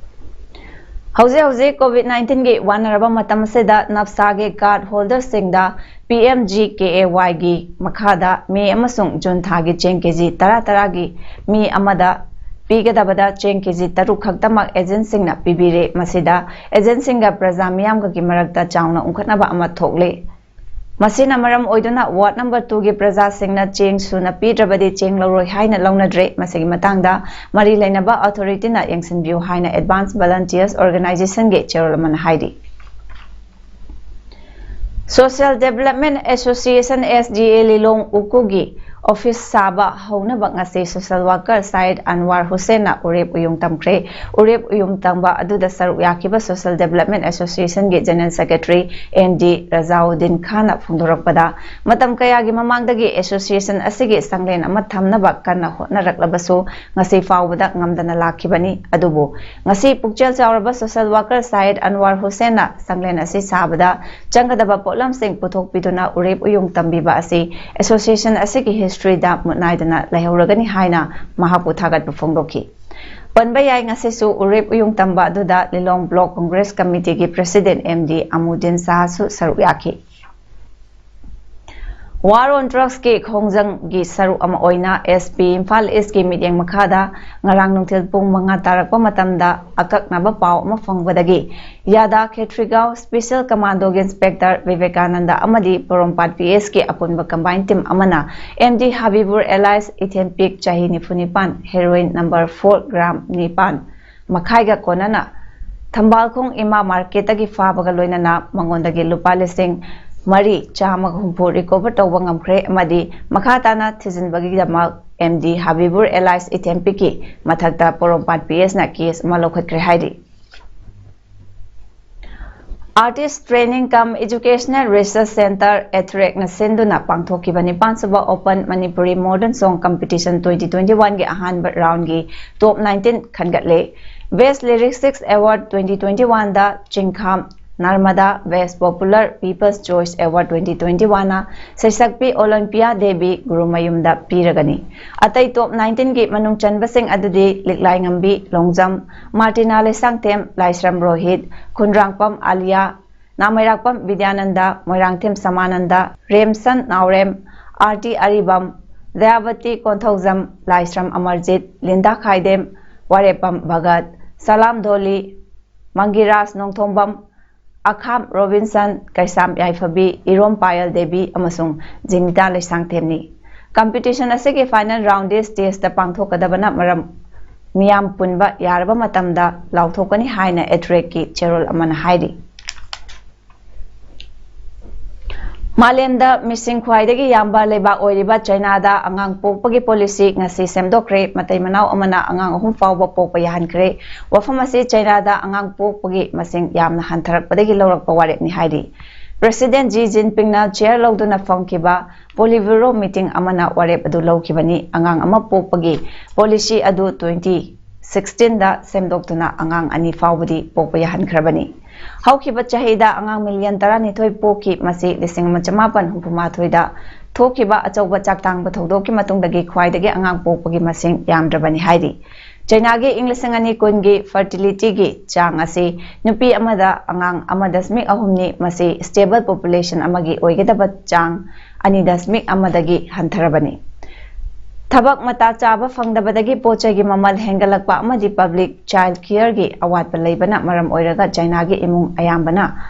ꯍꯧꯖꯤꯛ ꯍꯧꯖꯤꯛ COVID nineteen ꯒꯤ ꯋꯥꯅꯔꯕ ꯃꯇꯝ ꯑꯁꯤꯗ ꯅꯞꯁꯥꯒꯤ card holder ꯁꯤꯡꯗ P M G K A Y ꯒꯤ ꯃꯈꯥꯗ May ꯑꯃꯁꯨꯡ June ꯊꯥꯒꯤ ꯆꯦꯡ ꯀꯦꯖꯤ ꯇꯔꯥ ꯇꯔꯥꯒꯤ ꯃꯤ ꯑꯃꯗ ꯄꯤꯒꯗꯕꯗ ꯆꯦꯡ ꯀꯦꯖꯤ ꯇꯔꯨꯛ ꯈꯛꯇꯃꯛ agent ꯁꯤꯡꯅ ꯄꯤꯕꯤꯔꯦ꯫ ꯃꯁꯤꯗ agent ꯁꯤꯡꯒ ꯄ꯭ꯔꯖꯥ ꯃꯤꯌꯥꯝꯒꯒꯤ ꯃꯔꯛꯇ ꯆꯥꯎꯅ ꯎꯪꯈꯠꯅꯕ ꯑꯃ ꯊꯣꯛꯂꯦ꯫ ꯃꯁꯤꯅ ꯃꯔꯝ ꯑꯣꯏꯗꯨꯅ ward number two ꯒꯤ ꯄ꯭ꯔꯖꯥꯁꯤꯡꯅ ꯆꯦꯡ ꯁꯨꯅ ꯄꯤꯗ꯭ꯔꯕꯗꯤ ꯆꯦꯡ ꯂꯧꯔꯣꯏ ꯍꯥꯏꯅ ꯂꯧꯅꯗ꯭ꯔꯦ꯫ ꯃꯁꯤꯒꯤ ꯃꯇꯥꯡꯗ ꯃꯔꯤ ꯂꯩꯅꯕ authority ꯅ ꯌꯦꯡꯁꯤꯟꯕꯤꯌꯨ ꯍꯥꯏꯅ Advanced Volunteers Organisation ꯒꯤ ꯆꯦꯔꯣꯜ ꯑꯃꯅ ꯍꯥꯏꯔꯤ꯫ Social Development Association, S D A, Lilong ꯎꯀꯨꯒꯤ office ꯁꯥꯕ ꯍꯧꯅꯕ ꯉꯁꯤ social worker ꯁꯌꯦꯗ ꯑꯟꯋꯥꯔ ꯍꯨꯁꯦꯟꯅ ꯎꯔꯦꯞ ꯎꯌꯨꯡ ꯇꯝꯈ꯭ꯔꯦ꯫ ꯎꯔꯦꯞ ꯎꯌꯨꯡ ꯇꯝꯕ ꯑꯗꯨꯗ ꯁꯔꯨꯛ ꯌꯥꯈꯤꯕ Social Development Association ꯒꯤ General Secretary N D Rajauddin ꯈꯥꯟꯅ ꯐꯣꯡꯗꯣꯔꯛꯄꯗ, ꯃꯇꯝ ꯀꯌꯥꯒꯤ ꯃꯃꯥꯡꯗꯒꯤ association ꯑꯁꯤꯒꯤ ꯁꯪꯂꯦꯟ ꯑꯃ ꯊꯝꯅꯕ ꯀꯟꯅ ꯍꯣꯠꯅꯔꯛꯂꯕꯁꯨ ꯉꯁꯤ ꯐꯥꯎꯕꯗ ꯉꯝꯗꯅ ꯂꯥꯛꯈꯤꯕꯅꯤ꯫ ꯑꯗꯨꯕꯨ ꯉꯁꯤ ꯄꯨꯛꯆꯦꯜ ꯆꯥꯎꯔꯕ social worker ꯁꯌꯦꯗ ꯑꯟꯋꯥꯔ ꯍꯨꯁꯦꯟꯅ ꯁꯪꯂꯦꯟ ꯑꯁꯤ ꯁꯥꯕꯗ ꯆꯪꯒꯗꯕ ꯄꯣꯠꯂꯝꯁꯤꯡ ꯄꯨꯊꯣꯛꯄꯤꯗꯨꯅ ꯎꯔꯦꯞ ꯎꯌꯨꯡ ꯇꯝꯕꯤꯕ ꯑꯁꯤ association ꯑꯁꯤꯒꯤ history ꯗ ꯃꯨꯠꯅꯥꯏꯗꯅ ꯂꯩꯍꯧꯔꯒꯅꯤ ꯍꯥꯏꯅ ꯃꯍꯥꯛꯄꯨ ꯊꯥꯒꯠꯄ ꯐꯣꯡꯗꯣꯛꯈꯤ꯫ ꯄꯟꯕ ꯌꯥꯏ, ꯉꯁꯤꯁꯨ ꯎꯔꯦꯞ ꯎꯌꯨꯡ ꯇꯝꯕ ꯑꯗꯨꯗ ꯂꯤꯂꯣꯡ Block Congress Committee ꯒꯤ President M D ꯑꯃꯨꯗꯤꯟ ꯁꯥꯍꯁꯨ ꯁꯔꯨꯛ ꯌꯥꯈꯤ꯫ War on Drugs ꯀꯤ ꯈꯣꯡꯖꯪꯒꯤ ꯁꯔꯨꯛ ꯑꯃ ꯑꯣꯏꯅ S P ꯏꯝꯐꯥꯜ East ꯀꯤ ꯃꯤꯠꯌꯦꯡ ꯃꯈꯥꯗ ꯉꯔꯥꯡ ꯅꯨꯡꯊꯤꯜ ꯄꯨꯡ ꯃꯉꯥ ꯇꯥꯔꯛꯄ ꯃꯇꯝꯗ ꯑꯀꯛꯅꯕ ꯄꯥꯎ ꯑꯃ ꯐꯪꯕꯗꯒꯤ ꯌꯥꯗꯥ ꯈꯦꯇ꯭ꯔꯤꯒꯥꯎ Special Commando ꯒꯤ Inspector ꯚꯤꯕꯦꯀꯥꯅꯟꯗ ꯑꯃꯗꯤ ꯄꯣꯔꯣꯝꯄꯥꯠ P S ꯀꯤ ꯑꯄꯨꯟꯕ combined team ꯑꯃꯅ M D ꯍꯥꯕꯤꯕꯨꯔ alias ꯏꯊꯦꯟꯄꯤꯛ, ꯆꯍꯤ ꯅꯤꯐꯨ ꯅꯤꯄꯥꯟ, heroin number four gram ꯅꯤꯄꯥꯟ ꯃꯈꯥꯏꯒ ꯀꯣꯟꯅꯅ ꯊꯝꯕꯥꯜꯈꯣꯡ ꯏꯃꯥ market ꯇꯒꯤ ꯐꯥꯕꯒ ꯂꯣꯏꯅꯅ ꯃꯉꯣꯟꯗꯒꯤ ꯂꯨꯄꯥ ꯂꯤꯁꯤꯡ ꯃꯔꯤ ꯆꯥꯝꯃꯒ ꯍꯨꯝꯐꯨ recover ꯇꯧꯕ ꯉꯝꯈ꯭ꯔꯦ ꯑꯃꯗꯤ ꯃꯈꯥ ꯇꯥꯅ ꯊꯤꯖꯤꯟꯕꯒꯤꯗꯃꯛ M D ꯍꯥꯕꯤꯕꯨꯔ alias ꯏꯊꯦꯟꯄꯤꯛꯀꯤ ꯃꯊꯛꯇ ꯄꯣꯔꯣꯝꯄꯥꯠ P S ꯅ case ꯑꯃ ꯂꯧꯈꯠꯈ꯭ꯔꯦ ꯍꯥꯏꯔꯤ꯫ Artist Training cum Educational Research Center, ATRECꯅ ꯁꯤꯟꯗꯨꯅ ꯄꯥꯡꯊꯣꯛꯈꯤꯕ ꯅꯤꯄꯥꯟ ꯁꯨꯕ Open Manipuri Modern Song Competition twenty twenty-oneꯒꯤ ꯑꯍꯥꯟꯕ roundꯒꯤ top nineteen ꯈꯟꯒꯠꯂꯦ꯫ Best Lyrics Award twenty twenty-oneꯗ ꯆꯤꯡꯈꯥꯝ ꯅꯔꯃꯗꯥ, Best Popular People's Choice Award twenty twenty-oneꯅ ꯁꯩꯁꯛꯄꯤ ꯑꯣꯂꯤꯝꯄꯤꯌꯥ Devi ꯒꯨꯔꯨꯃꯌꯨꯝꯗ ꯄꯤꯔꯒꯅꯤ꯫ ꯑꯇꯩ top nineteenꯒꯤ ꯃꯅꯨꯡ ꯆꯟꯕꯁꯤꯡ ꯑꯗꯨꯗꯤ ꯂꯤꯛꯂꯥꯏꯉꯝꯕꯤ ꯂꯣꯡꯖꯝ, ꯃꯥꯔꯇꯤꯅꯥ ꯂꯩꯁꯥꯡꯊꯦꯝ, ꯂꯥꯏꯁ꯭ꯔꯝ ꯔꯣꯍꯤꯠ, ꯈꯨꯟꯗ꯭ꯔꯥꯡꯄꯝ ꯑꯥꯂꯤꯌꯥ, ꯅꯥꯃꯩꯔꯥꯛꯄꯝ ꯕꯤꯗ꯭ꯌꯥꯅꯟꯗ, ꯃꯣꯏꯔꯥꯡꯊꯦꯝ ꯁꯃꯥꯅꯟꯗ, ꯔꯦꯝꯁꯟ ꯅꯥꯎꯔꯦꯝ, ꯑꯥꯔꯇꯤ ꯑꯔꯤꯕꯝ, ꯗꯌꯥꯕꯇꯤ ꯀꯣꯟꯊꯧꯖꯝ, ꯂꯥꯏꯁ꯭ꯔꯝ ꯑꯃꯔꯖꯤꯠ, ꯂꯤꯟꯗꯥ ꯈꯥꯏꯗꯦꯝ, ꯋꯥꯔꯦꯞꯄꯝ ꯚꯒꯠ, ꯁꯂꯥꯝ ꯗꯣꯂꯤ, ꯃꯪꯒꯤꯔꯥꯖ ꯅꯣꯡꯊꯣꯝꯕꯝ, ꯑꯈꯥꯝ ꯔꯣꯕꯤꯟꯁꯟ, ꯀꯩꯁꯥꯝ ꯌꯥꯏꯐꯕꯤ, ꯏꯔꯣꯝ ꯄꯥꯌꯜ ꯗꯦꯕꯤ ꯑꯃꯁꯨꯡ ꯖꯤꯅꯤꯇꯥ ꯂꯩꯁꯥꯡꯊꯦꯝꯅꯤ꯫ Competition ꯑꯁꯤꯒꯤ final roundꯗꯤ stageꯇ ꯄꯥꯡꯊꯣꯛꯀꯗꯕꯅ ꯃꯔꯝ ꯃꯤꯌꯥꯝ ꯄꯨꯟꯕ ꯌꯥꯔꯕ ꯃꯇꯝꯗ ꯂꯥꯎꯊꯣꯛꯀꯅꯤ ꯍꯥꯏꯅ ATRECꯀꯤ ꯆꯦꯔꯣꯜ ꯑꯃꯅ ꯍꯥꯏꯔꯤ꯫ ꯃꯥꯂꯦꯝꯗ ꯃꯤꯁꯤꯡ ꯈ꯭ꯋꯥꯏꯗꯒꯤ ꯌꯥꯝꯕ ꯂꯩꯕꯥꯛ ꯑꯣꯏꯔꯤꯕ ꯆꯩꯅꯥꯗ ꯑꯉꯥꯡ ꯄꯣꯛꯄꯒꯤ policy ꯉꯁꯤ ꯁꯦꯝꯗꯣꯛꯈ꯭ꯔꯦ꯫ ꯃꯇꯩ ꯃꯅꯥꯎ ꯑꯃꯅ ꯑꯉꯥꯡ ꯑꯍꯨꯝ ꯐꯥꯎꯕ ꯄꯣꯛꯄ ꯌꯥꯍꯟꯈ꯭ꯔꯦ꯫ ꯋꯥꯐꯝ ꯑꯁꯤ ꯆꯩꯅꯥꯗ ꯑꯉꯥꯡ ꯄꯣꯛꯄꯒꯤ ꯃꯁꯤꯡ ꯌꯥꯝꯅ ꯍꯟꯊꯔꯛꯄꯗꯒꯤ ꯂꯧꯔꯛꯄ ꯋꯥꯔꯦꯞꯅꯤ ꯍꯥꯏꯔꯤ꯫ President Xi Jinpingꯅ chair ꯂꯧꯗꯨꯅ ꯐꯝꯈꯤꯕ Politburo meeting ꯑꯃꯅ ꯋꯥꯔꯦꯞ ꯑꯗꯨ ꯂꯧꯈꯤꯕꯅꯤ꯫ ꯑꯉꯥꯡ ꯑꯃ ꯄꯣꯛꯄꯒꯤ policy ꯑꯗꯨ twenty sixteenꯗ ꯁꯦꯝꯗꯣꯛꯇꯨꯅ ꯑꯉꯥꯡ ꯑꯅꯤ ꯐꯥꯎꯕꯗꯤ ꯄꯣꯛꯄ ꯌꯥꯍꯟꯈ꯭ꯔꯕꯅꯤ꯫ ꯍꯧꯈꯤꯕ ꯆꯍꯤꯗ ꯑꯉꯥꯡ million ꯇꯔꯥꯅꯤꯊꯣꯏ ꯄꯣꯛꯈꯤ꯫ ꯃꯁꯤ ꯂꯤꯁꯤꯡ ꯑꯃ ꯆꯃꯥꯄꯟ ꯍꯨꯝꯐꯨ ꯃꯥꯊꯣꯏꯗ ꯊꯣꯛꯈꯤꯕ ꯑꯆꯧꯕ ꯆꯥꯛꯇꯥꯡꯕ ꯊꯧꯗꯣꯛꯀꯤ ꯃꯇꯨꯡꯗꯒꯤ ꯈ꯭ꯋꯥꯏꯗꯒꯤ ꯑꯉꯥꯡ ꯄꯣꯛꯄꯒꯤ ꯃꯁꯤꯡ ꯌꯥꯝꯗ꯭ꯔꯕꯅꯤ ꯍꯥꯏꯔꯤ꯫ ꯆꯩꯅꯥꯒꯤ ꯏꯪ ꯂꯤꯁꯤꯡ ꯑꯅꯤ ꯀꯨꯟꯒꯤ fertilityꯒꯤ ꯆꯥꯡ ꯑꯁꯤ ꯅꯨꯄꯤ ꯑꯃꯗ ꯑꯉꯥꯡ ꯑꯃ ꯗꯁꯃꯤꯛ ꯑꯍꯨꯝꯅꯤ꯫ ꯃꯁꯤ stable population ꯑꯃꯒꯤ ꯑꯣꯏꯒꯗꯕ ꯆꯥꯡ ꯑꯅꯤ ꯗꯁꯃꯤꯛ ꯑꯃꯗꯒꯤ ꯍꯟꯊꯔꯕꯅꯤ꯫ ꯊꯕꯛ ꯃꯇꯥ ꯆꯥꯕ ꯐꯪꯗꯕꯗꯒꯤ ꯄꯣꯠ ꯆꯩꯒꯤ ꯃꯃꯜ ꯍꯦꯟꯒꯠꯂꯛꯄ ꯑꯃꯗꯤ public child careꯒꯤ ꯑꯋꯥꯠꯄ ꯂꯩꯕꯅ ꯃꯔꯝ ꯑꯣꯏꯔꯒ ꯆꯩꯅꯥꯒꯤ ꯏꯃꯨꯡ ꯑꯌꯥꯝꯕꯅ